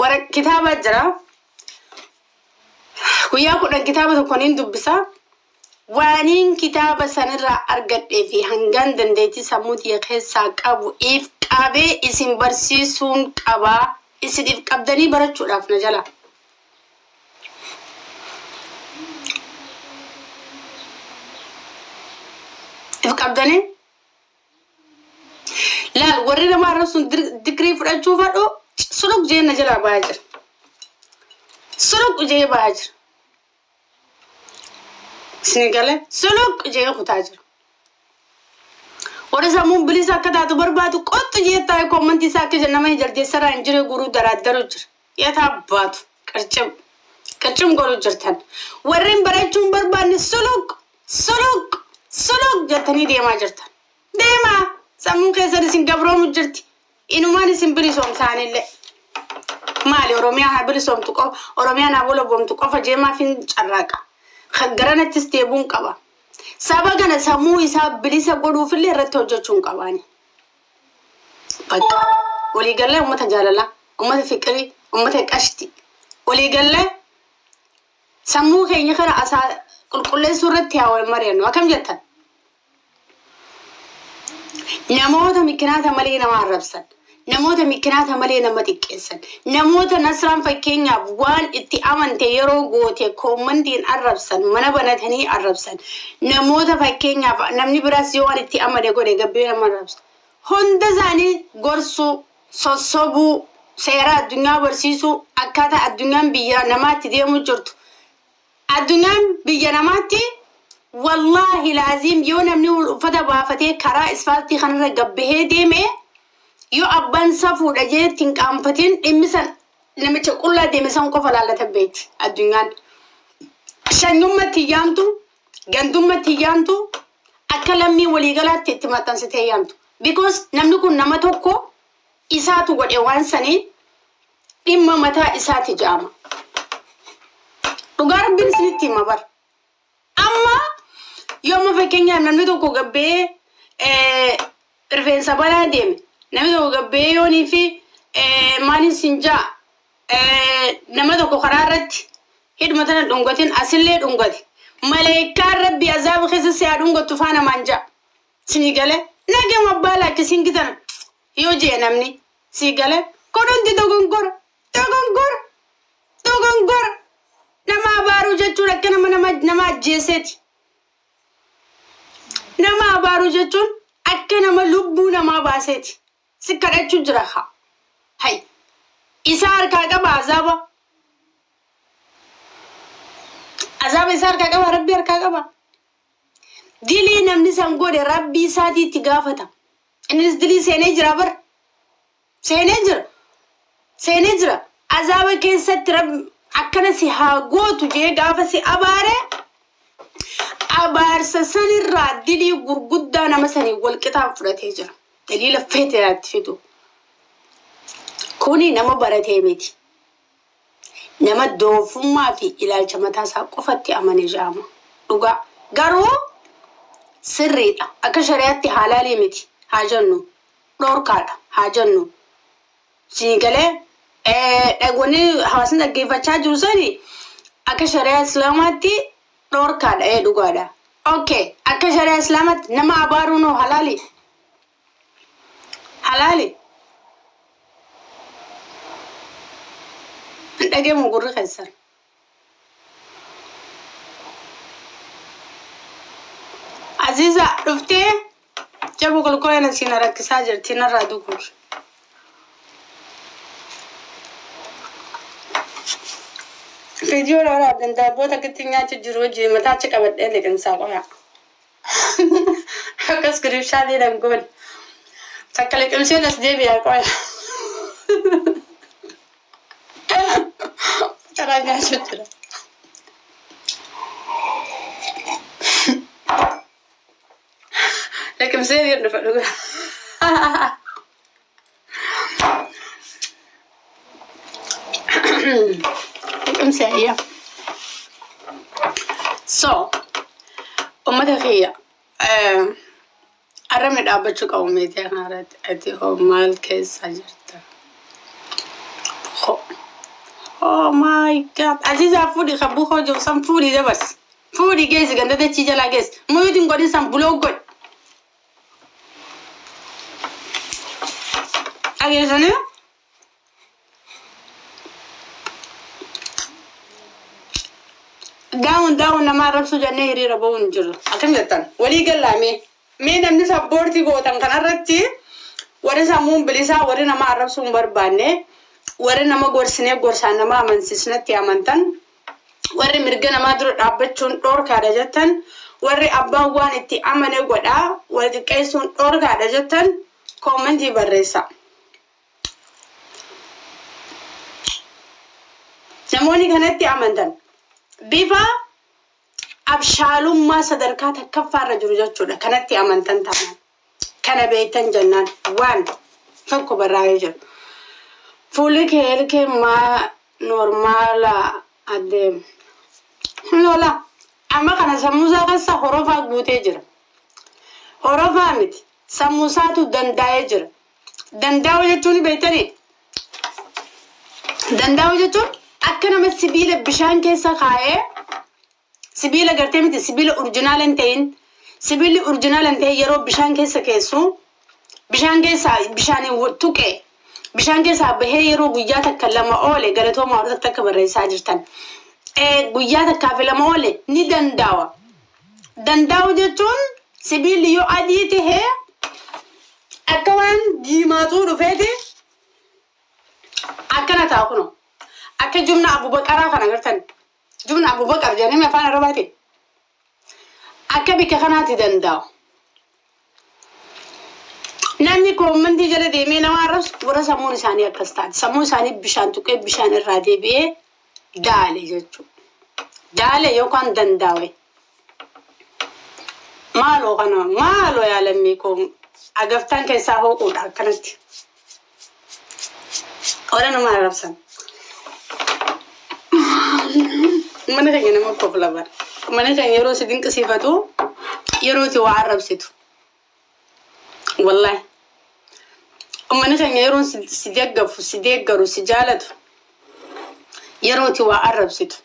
Wara kitaaba jira. Guyyaa 10 kitaaba tokko niin dubbisa. Waaniin kitaaba sanirraa argadhee fi hangaan dandeettii sammuu tiyya keessaa qabu if qabee isin barsiisuun qaba. Isin if qabdanii barachuudhaaf na jala. If qabdanii laal warri nama arrabsuun digirii fudhachuu fadhu suluk jee na jalaa bahaa jira. Suluk jee bahaa jira. Isin galee suluk jee kutaa jira. Warri sammuun bilisa akka taatu barbaadu qottu jee taa'e koommantii isaa akka nama jaldeessarraa hin jire guruu daraaddaru jira. Yataa baatu qircim qircim godhu jirtan. Warreen barachuu hin barbaanne suluk suluk suluk jettanii deemaa jirtan. Deemaa sammuun keessan isin gabroomu jirti. Inumaan isin bilisoomsaanillee. Maali Oromiyaa haa bilisoomtu qofa Oromiyaan haa walaboomtu qofa jeemaaf hin carraaqa. Kan garanattis deebuun qaba. Saba kana sammuu isaa bilisa godhuufillee irratti hojjechuun qabaani. Bakka waliigallee uummata jaalalaa, uummata fiqirii, uummata qashti. Waliigallee sammuu keenya kana asaa qulqulleessuu irratti haa wal mari'annu. Akkam jettan? Namoota mikinaata malee nama arrabsan. Namoota mikkinaata malee nama xiqqeessan. Namoota Nasraan fakkeenyaaf waan itti amante yeroo goote koommantiin arrabsan, mana banatanii arrabsan. Namoota fakkeenyaaf namni biraas yoo waan itti amane godhe gabbee nama arrabsa. Hunda isaanii gorsuu, sossobuu, seera addunyaa barsiisuu, akkaataa addunyaan biyya namaatti deemuu jirtu. Addunyaan biyya namaatti wallaahi laaziim yoo namni uffata baafatee karaa isfaaltii kanarra gabbahee deeme yoo abbaan safuudha jee itti hin qaanfatin dhimmi san namicha qullaa deeme san qofa laallata beekti addunyaan. Shanyummatti hin yaamtu, gandummatti hin yaamtu, akka lammii waliigalaatti itti maxxansitee yaamtu. Because namni kun nama tokko isaatu godhe waan sanii dhimma mataa isaati ja'ama. Dhugaa rabbiin isinitti hima bar. Amma yoo amma fakkeenyaaf namni tokko gabbee rifeensa balaa deeme namni tokko gabbee yoonii fi maaliin sin ja'a nama tokko karaa irratti hidhuma tana dhungatin asillee dhungate maleekaan rabbi azaaba keessa si haa dhungattu faa namaan ja'a. Sii gale nagema abbaa laakkisiin kitana yoo jee namni sii gale kun hundi dogongora dogongora dogongora nama abaaruu jechuun akka nama nama nama ajjeeseeti nama abaaruu jechuun akka nama lubbuu namaa baaseeti si kadhachuu jira haa hay isaa harkaa qaba azaaba azaaba isaa harkaa qaba rabbi harkaa qaba. Dilii namni san godhe rabbii isaatii itti gaafata. Innis dilii seenee jira bar. Seenee jira. Seenee jira. Azaaba keessatti rabbi akkana si haa gootu jee gaafa si abaare abaarsa sanirraa dilii gurguddaa nama sanii wal qixaan fudhatee jira. Daliila feete itti fidu. Kuni nama baratee miti. Nama doofummaa fi ilaalcha mataa isaa qofatti amane jedhama. Dhugaa. Garuu sirriidha. Akka shari'aatti halaalii miti haa jennu. Dhorkaadha haa jennu. Sii galee wanni hawaasni dhaggeeffachaa jiru sani akka shari'aa islaamaatti dhorkaadha ee dhugaadha. Okay, akka shari'aa islaamaatti nama abaaruun hoo halaali? Halaali? Hin dhageemu gurri keessan. Aziza dhuftee jabu qulqullina siin rakkisaa jirti narraa duguugi. Viidiyoo waraabdan daabboo takkitti nyaachuu jiru wajjin mataa achi qabadhee liqimsaa qoyaa. Akkas giriibshaalee nan goone. Takka liqimseen as deebi'a qoya. Karaa nyaachuu jira. Liqimseen hin dhufa dhuga. Liqimsee ayyaa. So, ummata kiyya arrabni dhaabbachuu qabu miidiyaa kanarratti ati hoo maal keessa jirta? Ho. Oh my God. Azizaa fuudhi kan bukoo jiru san fuudhi dabarsi. Fuudhi geessi ganda dachii jalaa geessi. Muyuutiin godhin san buloo godhi. Dhageessanii? Daawun daawun nama arrabsuu jennee hiriira ba'uu hin jiru. Akkam jettan? Walii gallaa mee? Mee namni sabboortii gootan kanarratti warri sammuun bilisaa warri nama arrabsuu hin barbaanne warri nama gorsinee gorsaan nama amansiisnetti amantan warri mirga namaa dura dhaabbachuun dhoorkaadha jettan warri abbaan waan itti amane godha wal xiqqeessuun dhoorkaadha jettan koomentii barreessaa. Namoonni kanatti amantan bifa abshaalummaa sadarkaa takkaffaarra jiru jechuudha. Kanatti amantan taanaan. Kana beektan jennaan waan tokko barraa'ee jira. Fuulli kee ilkee maa normaala adeema. Lola amma kana sammuu isaa keessa horofaa guutee jira. Horofaa miti sammuu isaatu dandaa'ee jira. Dandaa'uu jechuun ni beektanii? Dandaa'uu jechuun akka nama sibiila bishaan keessa kaa'ee sibiila gartee miti sibiila urjinaala hin ta'in sibiilli urjinaala hin ta'in yeroo bishaan keessa keessu bishaan keessa bishaaniin tuqe Bishaan keessaa bahee yeroo guyyaa takka lama oole, galatooma warra takka barreessaa jirtan. Guyyaa takkaa fi lama oole ni dandaawa. Dandaa'u jechuun sibiilli yoo adii tahee akka waan diimaatuu dhufeeti akkana ta'a kuno. Akka jumna Abubaqaraa kana agartan. Jumna Abubaqar jedhanii afaan Arabaatiin. Akka bikka kanaatti danda'u. Namni koommantii jala deemee nama arrabsu warra sammuun isaanii akkas taate. Sammuun isaanii bishaan tuqee bishaan irraa deebi'ee daale jechuudha. Daale yookaan dandaawe. Maaloo kana maaloo yaa lammii koo agaftaan keessaa hooquudha akkanatti. Warra nama arrabsan. Mana keenya nama kofla bara. Mana keenya yeroo si dinqisiifatu, yeroo itti waa arrabsitu. Wallahi. Uummanni keenya yeroo si deeggafu, si deeggaru, si jaalatu, yeroo itti waa arrabsitu,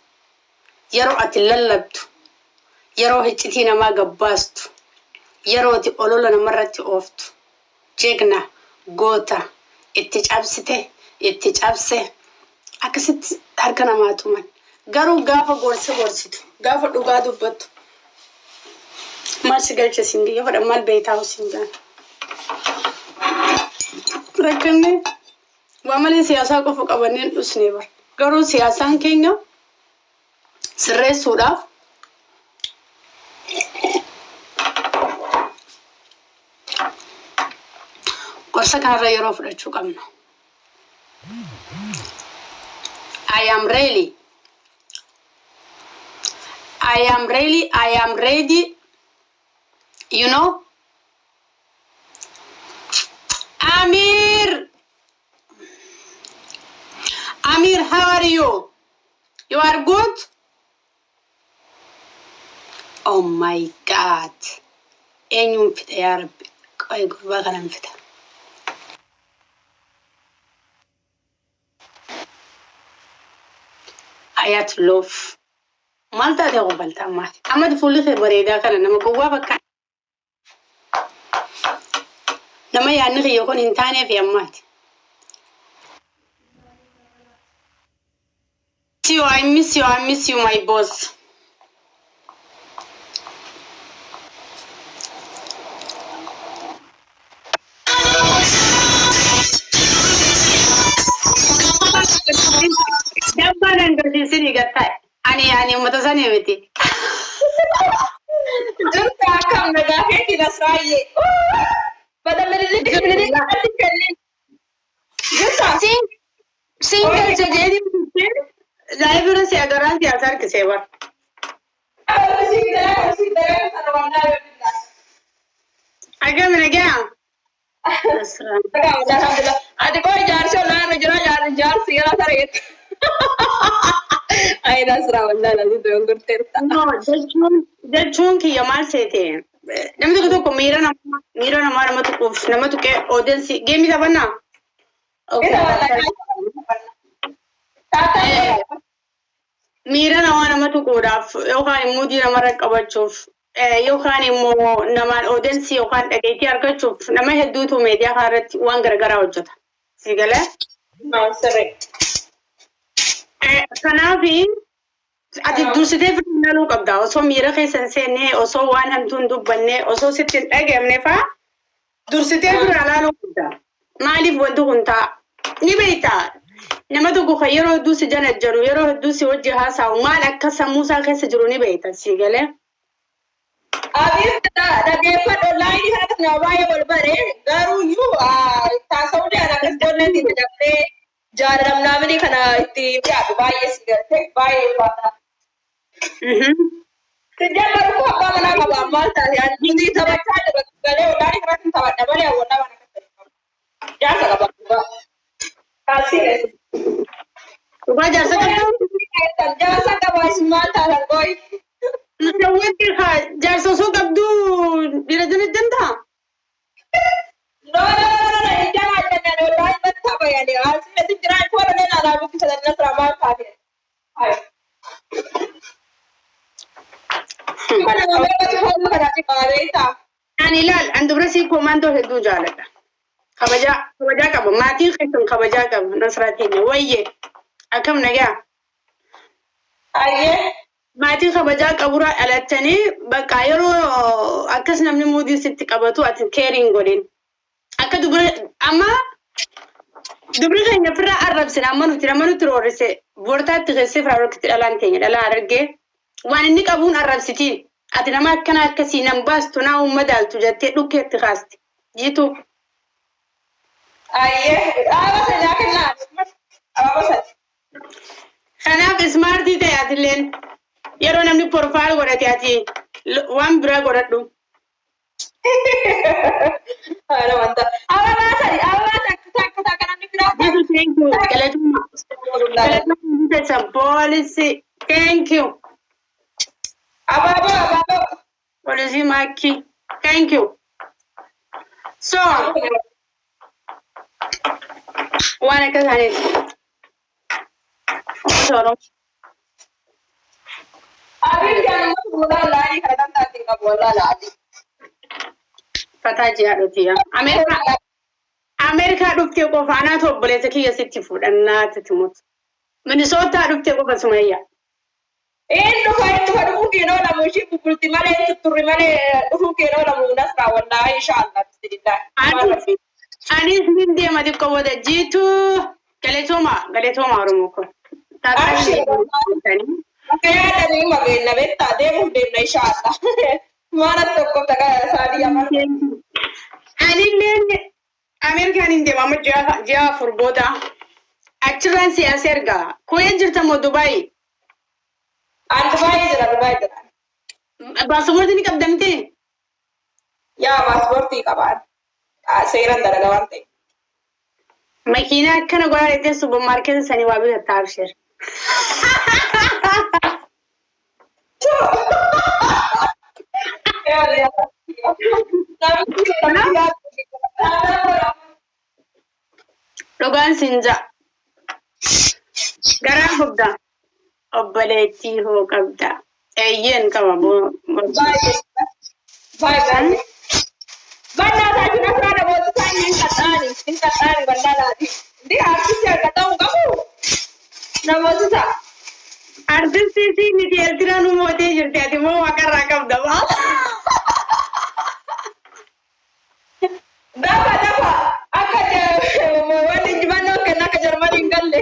yeroo ati lallabdu, yeroo hiccitii namaa gabbaastu, yeroo ati olola namarratti ooftu, jegna, goota, itti cabsite, itti cabse, akkasitti harka namaa tuman. Garuu gaafa gorsa gorsitu, gaafa dhugaa dubbattu, maal si galcha siin biyya fedhan, maal beektaa siin gaan. Rakkanne waa malee siyaasaa qofa qabanneen dhusnee bara. Garuu siyaasaan keenya sirreessuudhaaf gorsa kanarra yeroo fudhachuu qabna. I am really I am really I am ready. Amir, Amir, how are you? You are good? Oh my God, eenyuun fixa yaa Rabbi? Qoy, gurbaa kanan fixa. Hayat Love, maal taate qobalta ammaati? Amma fuulli kee bareedaa kana nama gowwaa fakkaata. Nama yaadni kiyya kun hin taaneef ammaati. You, I miss you, I miss you, my boss. Dabbaan agarsiisini gattaa'e. Ani uummata sanii miti. Jirta, akkam nagaa keetii Nasraayyee? Bada mililik mililik ati kennin. Jirta? Siin galcha jedhii live irra si agaraan siyaasa harkisee bara. Akkami, nagaa? Ati koo jaarsi ollaan irra jira, jaarsi jaarsi yeroo sareetti. Ayi Nasraa, wallaan ati dogongorteerta. No, jechuun kiyya maal seete? Namni tokko tokko miira namaa nama tuquuf nama tuqee audience game taphannaa? Isa wallaan. Miira namaa nama tuquudhaaf yookaan immoo namarra qabachuuf yookaan immoo namaan audience yookaan dhageettii argachuuf nama hedduutu miidiyaa kana irratti waan garaagaraa hojjeta. Si galee? Sirrii. Kanaafi ati dursitee ilaaluu qabda. Osoo miira keessa hin seenne, osoo waan hamtuu hin dubbanne, osoo sitti hin dhaga'amne fa'aa dursitee bira ilaaluu qabda. Maaliif wanti kun ta'a? Ni beektaa? Nama tokko kan yeroo hedduu si janajjanu, yeroo hedduu si wajji haasa'u, maal akka sammuu isaa keessa jiru ni beekta. Si galee? Abiif dhaggeeffadhu, online kanatti nama baay'ee wal bare, garuu iyyuu taasa'uu dhaan akkas ijoolleen itti daftee jaalalamnaamini kana itti dhiyaatu baay'ee si galte baay'ee ulfaata. Sijjammaru koo abbaa manaa qaba, maal taate? Nuti taphachaa jirra galee online kanatti taphadha malee hawwannaa waan akkas ta'e qabu. Jaarsa qaba dhugaa. Taasisee. Dhugaa jaarsa qabdu? Jaarsa qaba, isin maal taatan qoy? Wanti jaarsa osoo qabdu dhiira janajjantaa? No, no, no, no, no, ijaa jennaan wallahi natti tapha yani. Asirratti jiraan tola nan alaa guddisa nasra, maal taate? Hai. Kana nama irratti foon kanaatti qaabeessa. Ani ilaal, an dubra sii koomandoo hedduu jaaladha. Kabajaa kabajaa qaba. Maatiin keessan kabajaa qaba. Nasraa teenya wayye akkam nagaa. Ayyee. Maatii kabajaa qaburraa dhalattanii bakka yeroo akkas namni muudii sitti qabatu ati keeriin godhin. Akka dubra amma dubri keenya ofirraa arrabsina amma nuti nama nuti roorrise boortaatti keessee firaa rokitti dhalaan teenya dhalaa argee waan inni qabuun arrabsitiin ati nama akkana akkasii nan baastu naa uummadaaltu jettee dhukkeetti kaasti. Jiitu. Ayyee. Dhaaba sanaa kennaa. Dhaaba sana. Kanaaf ismaartii ta'e atilleen yeroo namni porfaal godhate ati waan biraa godhadhu. Haala wanta. Ababaa sadi. Ababaa takka takka takka namni biraa. Jiitu thank you. Galatuma. Galatuma keessan poolisii. Thank you. Abaaboo abaaboo. Poolisii Maakii. Thank you. So waan akka isaaniiti. Abiin jaanuma fuulaa laayii kana kan taate qabu wallaa laati. Fataa ji'a dhuti. Ameerikaa Ameerikaa dhuftee qofa anaatu obboleessa kiyya sitti fuudhannaa titimutu. Minisootaa dhuftee qofa Sumayyaa. Een dhufa een dhufa dhufuu keenoo lamu ishii bubulti malee tutturri malee dhufuu keenoo lamu nasraa wallaahi inshaallah bismillah. Anis nin deema xiqqoo booda jiituu galatooma galatooma Oromoo kun. Akka yaadanii mabeenya beektaa deemuuf deemna inshaallah. Maana tokko takka saadii afaan. Anilleen Ameerikaan hin deema amma ji'a 4 booda. Achirraan siyaasa ergaa. Kuwait jirta moo Dubaay? An Dubaayii jira Dubaayii jira. Paaspoortii ni qabdamtee? Yaa paaspoortii qabaan. Seeran dalaga waan ta'eef. Makiinaa akkana godhaa jettee suuparmaarkeetii sanii waa bitatta abshir. Dhugaan siin ja'a. Garaa guddaa. Obboleettii hoo qabda. Eeyyeen qaba. Baay'ee. Bannaa taasisan asirraa namoota isaan hin qaxxaani. Hin qaxxaani bannaa laati. Ndi artistii akka ta'u qabu. Namoota isaa. Artistii si miti Eertiraa nu mootee jirti ati immoo waaqarraa qabda baal. Dafa dafa akka wanni injifannoo kenna akka Jarmanii hin galle.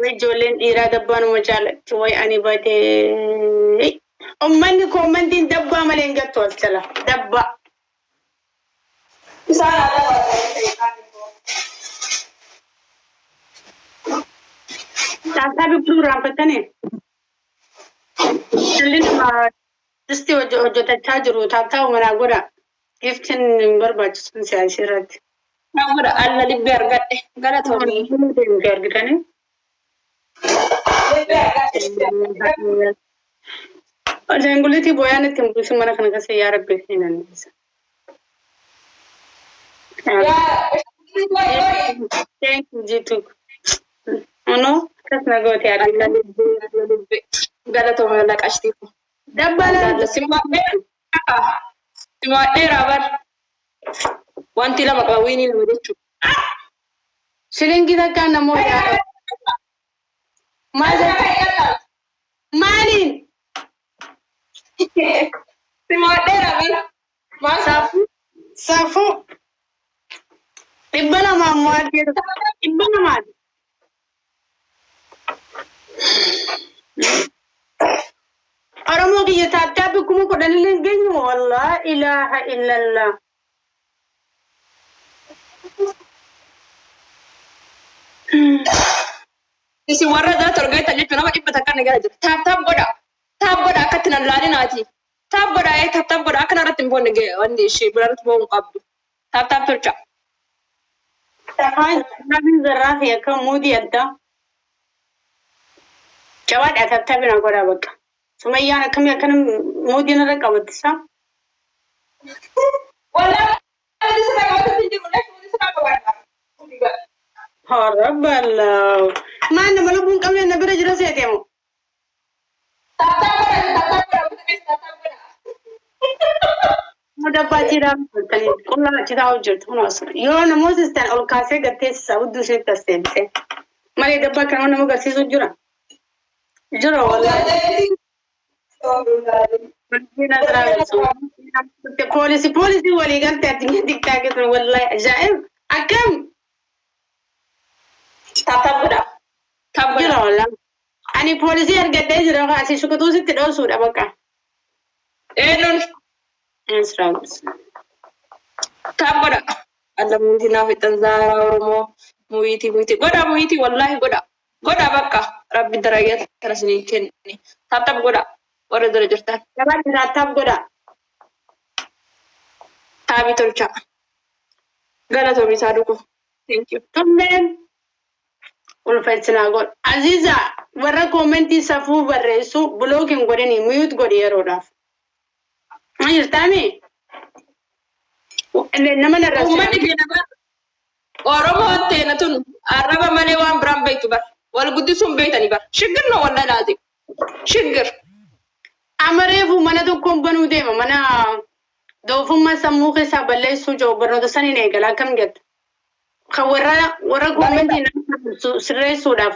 Ijoolleen dhiiraa dabbaanuma jaalatti wayi ani badee. Uummanni koommantiin dabbaa malee hin gattu as jala. Dabbaa. Isaan aadaa baatanii Taataa biqiltuu raanfattanii. Dhalli namaa distii hojjetachaa jiru taataa manaa godha. Giftiin hin barbaachisu siyaasa irratti. Namoota alla libbee argadhe galatoomii. Argitanii. Libbee argadhe. Ashaanguliitii booyaan ittiin buusin mana kana keessa yaa rabbi hin dandeessa. Yaa Thank you Jitu. Ano akkas na goote argita. Galatoomii wallaa qashtii. Dabbaa Simaadheeraa bar. Wanti lama qaba wiinii lama jechuudha. Shilingii takkaan namoota maal maaliin Simaadheeraa bar. Maal safuu safuu 200 maal jedhu 200. Oromoo kiyya taaptaappi 10,000 illee hin geenyu wallaa ilaaha illallah. Isin warra jala torgeettan jechuun nama dhibba takka ni gara jira. Taap taap godha. Taap godha akka itti nan laalinaati. Taap godha ee taap taap godha akka narratti hin boonne wanti ishee birarratti boonu qabdu. Taap taap tolcha. Rabin zarraa fi akka muudii addaa. Jabaadha taaptaappi na godhaa bakka. Sumayyaan akkamii akkana muudii narra qabattisa. Walaa wanti sirra qabatu hin jiru. Wanti sirra qabadha. Horra bal'aa. Maal nama lubbuun hin qabne na bira jira seete moo? Taap taap godha taap taap godha. Taap taap godha. Dabbaa jiraa qullaa achi taa'u jirtu kun osoo yoo namoota isaan ol kaasee gatteessisa hudduu isheetti as deebisee malee dabbaa kana nama agarsiisu jira. Jira wallahi. Poolisii poolisii walii galtee addunyaa tiktaakii sun wallahi ajaa'ib akkam Tap tap godha. Tap godha. Jira wallahi. Ani poolisii argadhee jira asii shukutuu sitti dhoosuudha bakka. Eenyuun Asirraa. Tap godha. Alla muyitii naaf ixxan zaaraa Oromoo muyitii muyitii godha muyitii wallaahi godha. Godha bakka rabbi darayyaa kana isinii kenne. Tap tap godha warra dura jirtan. Gabaan tap godha. Taabii tolchaa. Galatoomi isaa dhugu. Thank you. Tulleen ulfeessinaa godha. Aziza, warra koomentii safuu barreessu block hin godhini, mute godhi yeroodhaaf. Maal jirtaami? Nama narra. Uummanni keenya bar Oromoon teena tun arraba malee waan biraan beektu bar. Wal guddisuun beektanii bar. Shiggir no wallaahi laazim. Shiggir. Amma reefu mana tokkoon banuu deema. Mana doofummaa sammuu keessaa balleessuu jiru barnoota saniin eegala akkam jetta? Kan warra koomentii nama sirreessuudhaaf.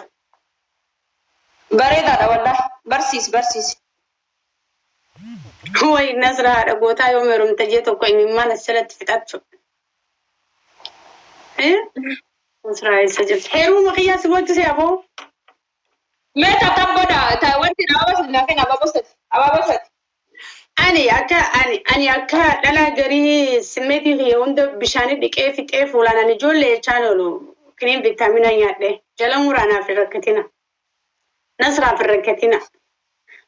Bareedaadha wallaahi. Barsiisi barsiisi. Wayi Nasra haadha gootaa yoo heerumte jee tokko imimmaan asirratti fixachu. Nasraa eessa jirti? Heeruma kiyyaa si boochise aboo. Mee tap tap godha. Wanti abaaboo sadi naa kenna abaaboo sadi. Abaaboo sadi. Ani akka dhala garii simmeetii kiyya hunda bishaanii dhiqee fixee fuulaan ani ijoollee jechaan oolu kiniin viitaamina nyaadhe jala muraanaaf hin rakkatina. Nasraaf hin rakkatina.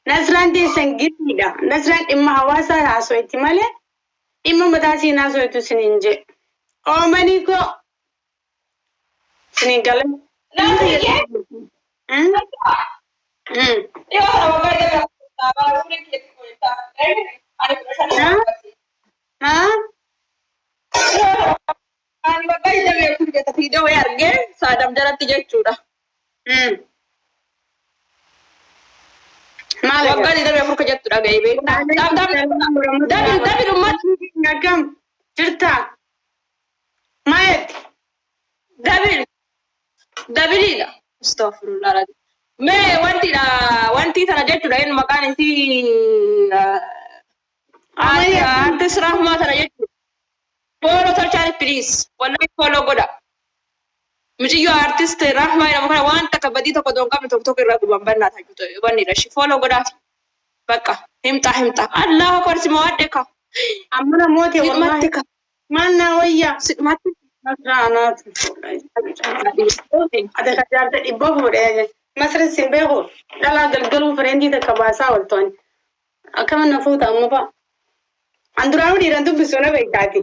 Nasraan teessan giriidha. Nasraan dhimma hawaasaa haaso'etti malee dhimma mataa siin haaso'etu isiniin jee. Oomanii koo isiniin galee. Nasriyyee. Dhiyoo kana waggaa 24 suurii kiyya xiqqoo ani 15. Haa? Ani waggaa 24 jetta fiidoo wayii argee saadam jalatti jechuudha. Maal? Waggaa 24 ka jettu dhaga'ee beektaa. Tap tap double double ummata. Akkam jirta? Maayet? Double doubleiidha. Astaghfirullah. Mee wantidha wanti sana jechuudha inni maqaan isii Artist Rahmaa sana jechuudha. Follow tolchaan please. Wallahi follow godha. Mucayyoo artist Rahmaa jedhamu kana waan takka badii tokko osoo hin qabne tokko tokko irraa guban bannaa taatu wanni dhashi. Follow godhaaf. Bakka himxaa himxaa. Allahu akbar si mo'adhe ka. Amma namooti Sidhumatti wallahi ka. maal naa wayya? Sidhumatti. Nasraa. Ati ka jaarta dhibba fuudhee masri sin beeku dhalaa galgaluu friendii takka baasaa ooltoon. Akkama na fuuta amma fa'a. An duraanuu dhiiran dubbisuu na beektaati.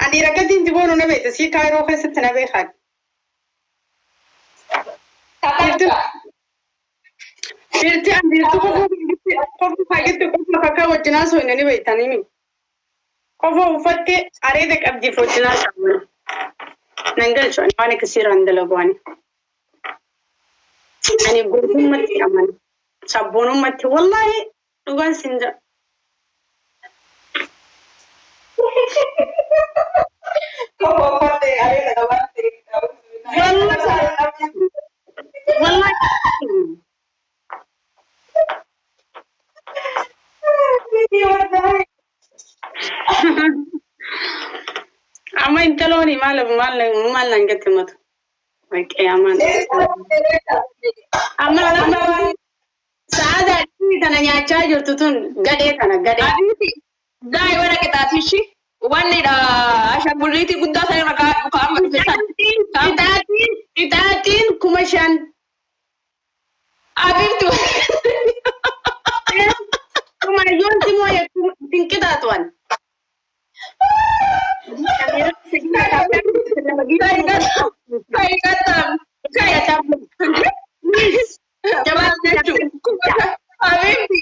An dhiira akkatti inti boonu na beekta sii kaayiroo keessatti na beekaati. Taphatta. Dhiirti an dhiirti kofa faagetti qofa kakkaa wajjinaa soo ni beektanii mi. Kofa uffatte areeda qabdiif wajjinaa qabu. Nan galchu ani waan akkasiirraan dalagu ani. Ani gootummaatti amana. Sabboonummaatti wallaahi dhugaan sin jedha. Kofa uffatte areeda qabatte. Wallaahi. Wallahi. Amma intalooni maal maal maal naan jette matu. Qiyaamaan. Amma amma sa'aada tana nyaachaa jirtu tun gadhee tana gadhee. Abiiti daa'ima warra qixaatishi wanni dha ashaangulliitii guddaa sana irra kaa'u kaa'ama dhufe sana. Qixaatiin qixaatiin 5000. Abiibti Kuma yoon si mooye hin qixaatuwan. Kai qaxxaam kai maal jechuun abiibti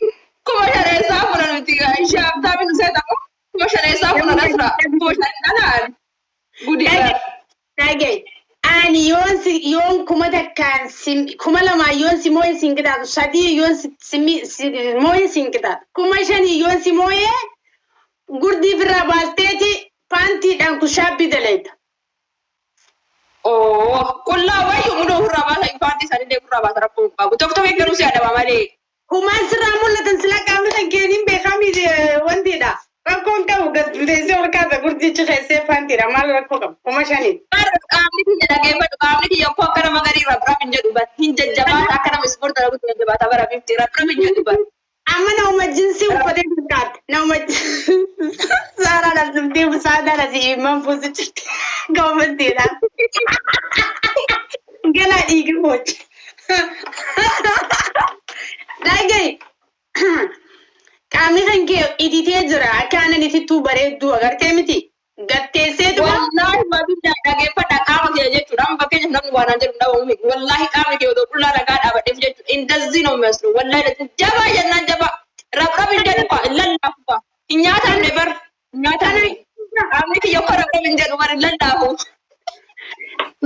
5,000 eessaa funa nuti ishaaf taa'in seetamu 5,000 eessaa funa nasra 5,000 dhanaan gudii. Dhagaye. Ani yoon si yoon 1000n si 2000 yoon si mooye sin qixaatu, 3 yoon si mooye sin qixaatu, 5000 yoon si mooye. Gurdii firraa baasteeti paantiidhaan kushaabbii daleeta. Oo, qullaa wayyu mudoo ofirraa baasa paantii isaaniillee ofirraa baasa rakkoo hin qabu. Tokko tokko garuu si adaba malee. Humaan sirraa mul'atan sila qaamni kan keeniin beekamii wantiidha. Rakkoon qabu gad teessee ol kaasa gurdichi keessee paantiidha. Maal rakkoo qabu? 5,000. Qaamni kiyya dhageeffadhu qaamni kiyya koo akka nama garii rabrab hin jedhu bar hin jajjabaata akka nama ispoortii dalaguutti jajjabaata bara bifti rabrab hin jedhu bar. Amma nama jinsii uffatee fakkaata. Nama Saaraan as dhuftee saadaan asii imman fuusu jirti. Gammadiidha. Galaa dhiiga boocha. Dhagahi. Qaamni kan kee ititee jira. Akka aannan itittuu bareedduu agartee miti. Gatteesseetuma. Wallaahi maabillaa dhageeffadha qaama kiyya jechuudha. Amma fakkeenyaaf namni waan aan jedhu dhabamu miti. Wallaahi qaamni kiyya otoo qullaa dhagaa dhaabadheef jechuudha. Indazii nama maslu. Wallaahi jabaa jennaan jabaa. Rabrab hin jedhu faa hin lallaafu faa. Hin nyaatanne bar. Hin nyaatanne. Qaamni kiyya akka rabrab hin jedhu bar hin lallaafu.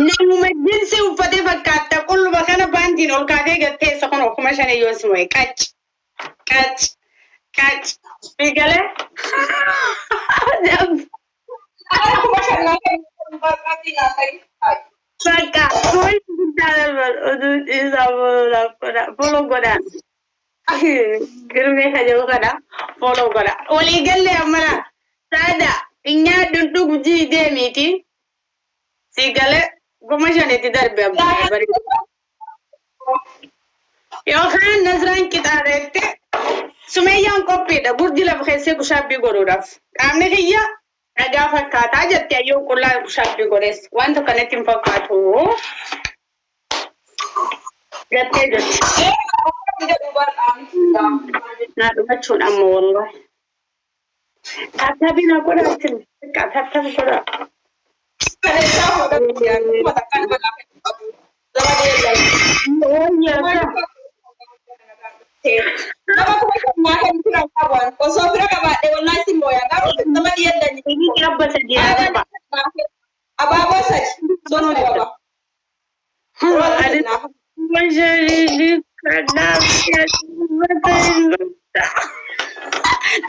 Namuma jinsii uffatee fakkaatta. Qulluma kana paantiin ol kaatee gatteessa kun 5,000 yoo si mo'e. Qac. Qac. Qac. Fiigalee. Ara 5,000 naa kennu barqaatii naa ta'e. Bakka suuyi guddaa darban oduu dhiisaa follow godha. Follow godha. Girmee kan jedhu kana follow godha. Walii gallee ammana saada nyaadhuun dhugu jii deemiiti. Si galee 5,000tti darbe abbaa bareeda. Yookaan Nasraan qixaareette Sumeeyyaan qophiidha. Gurdi lafa keessee kushaabbii godhuudhaaf. Qaamni kiyya dhagaa fakkaataa jetti ayyoon qullaa kushaabbii godhees. Wanta kanatti hin fakkaatu. Gattee jirti. Naa dhumachuun amma wallahi. Tap tapii naa godhaa isin. Xiqqaa tap tap godhaa. Nama 5,000 naa kennu fira hin qabu ani. Osoo fira qabaadhe wallahi si mooya. Garuu nama dhiyeellan. Inni abba sadii haa qaba. Abaaboo sadi. Sos ababa. Ani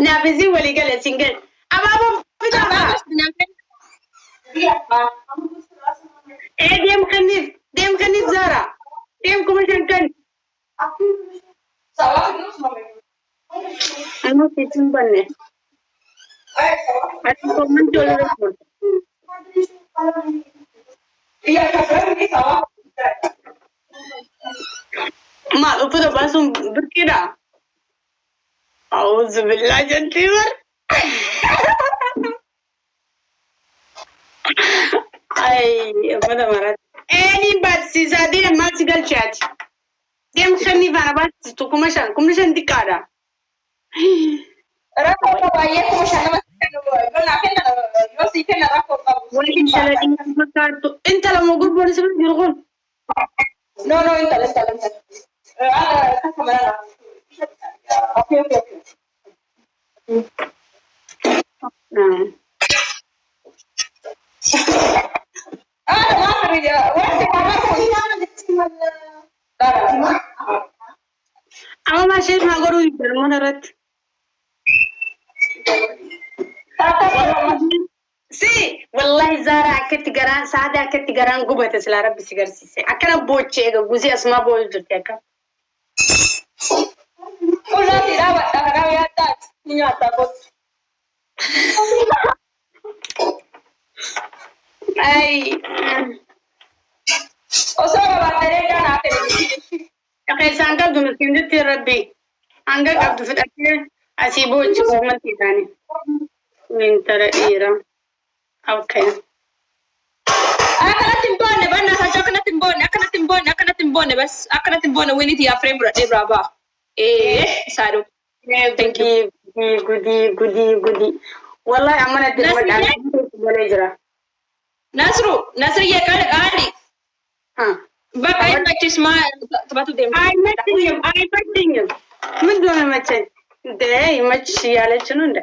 Naaf isin walii gale isin gale. Abaaboo fitaa. Ee deem kenniif deem kenniif Zaara. Deem 5,000 kenni. Amma sitti hin banne. Ati comment walirra fuudha. Maal uffata baasuun birqiidha? A'uuzu billaa jettii bar. Ay, uffata maratti. Eeniin baasisiisaa deem maal si galchee ati? Deem kenni faana baasistu 5,000 5,000 xiqqaadha. Rakkoo baay'ee 5,000 nama kennu yoo naa kenna yoo sii kenna rakkoo qabu. Wal intala dhiira fakkaattu. Intala moo gurboon si bira jiru kun? No, no, intala, intala, intala. Ada takka mana. Okay. Ada maaf ya. Wanti kamar kun. Amma maashee maa godhuu diddan mana irratti. Si wallahi Zaara akkatti garaan saada akkatti garaan gubate silaa rabbi si garsiise. Akkana boochee eega guzee asumaa booyu jirti akka. Qullaatti dhaabadha kanaaf yaaddaa ni nyaata kottu. Ay. Osoo qabaattee naa kennu. Keessaan qabdu miskiintitti rabbi hanga qabdu fudhattee asii boochi koomatti isaanii. Intala dhiira. Okay. Akkanatti hin boonne bannaa saachoo akkanatti hin boonne akkanatti hin boonne akkanatti hin boonne bas akkanatti hin boonne winiiti yaa fireen fudhadhee biraa ba'a. Ee saaduu. Gudii gudii gudii gudii gudii. Wallahi amma natti Nasriyyee? galee jira. Nasru Nasriyyee qaali qaali. Bakka inni achis maa taphatu deemte. አይመችኝም አይመችኝም። ምንድን ነው የሚመቸኝ? እንደ ይመችሽ እያለች ነው እንደ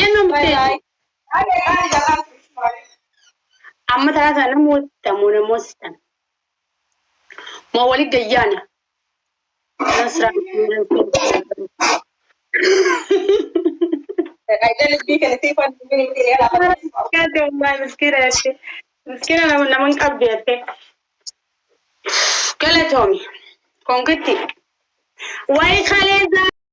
የት ነው የምትሄጂው? Amma taraa nama hoositan moo nama hoositan moo walitti gayyaana? Nasraa. Dhaqxee kennitee fan Kaate wallahi miskiina jette. Miskiina nama nama hin qabdu jette. Galatoomi. Konkitti. Wayi kaleessa.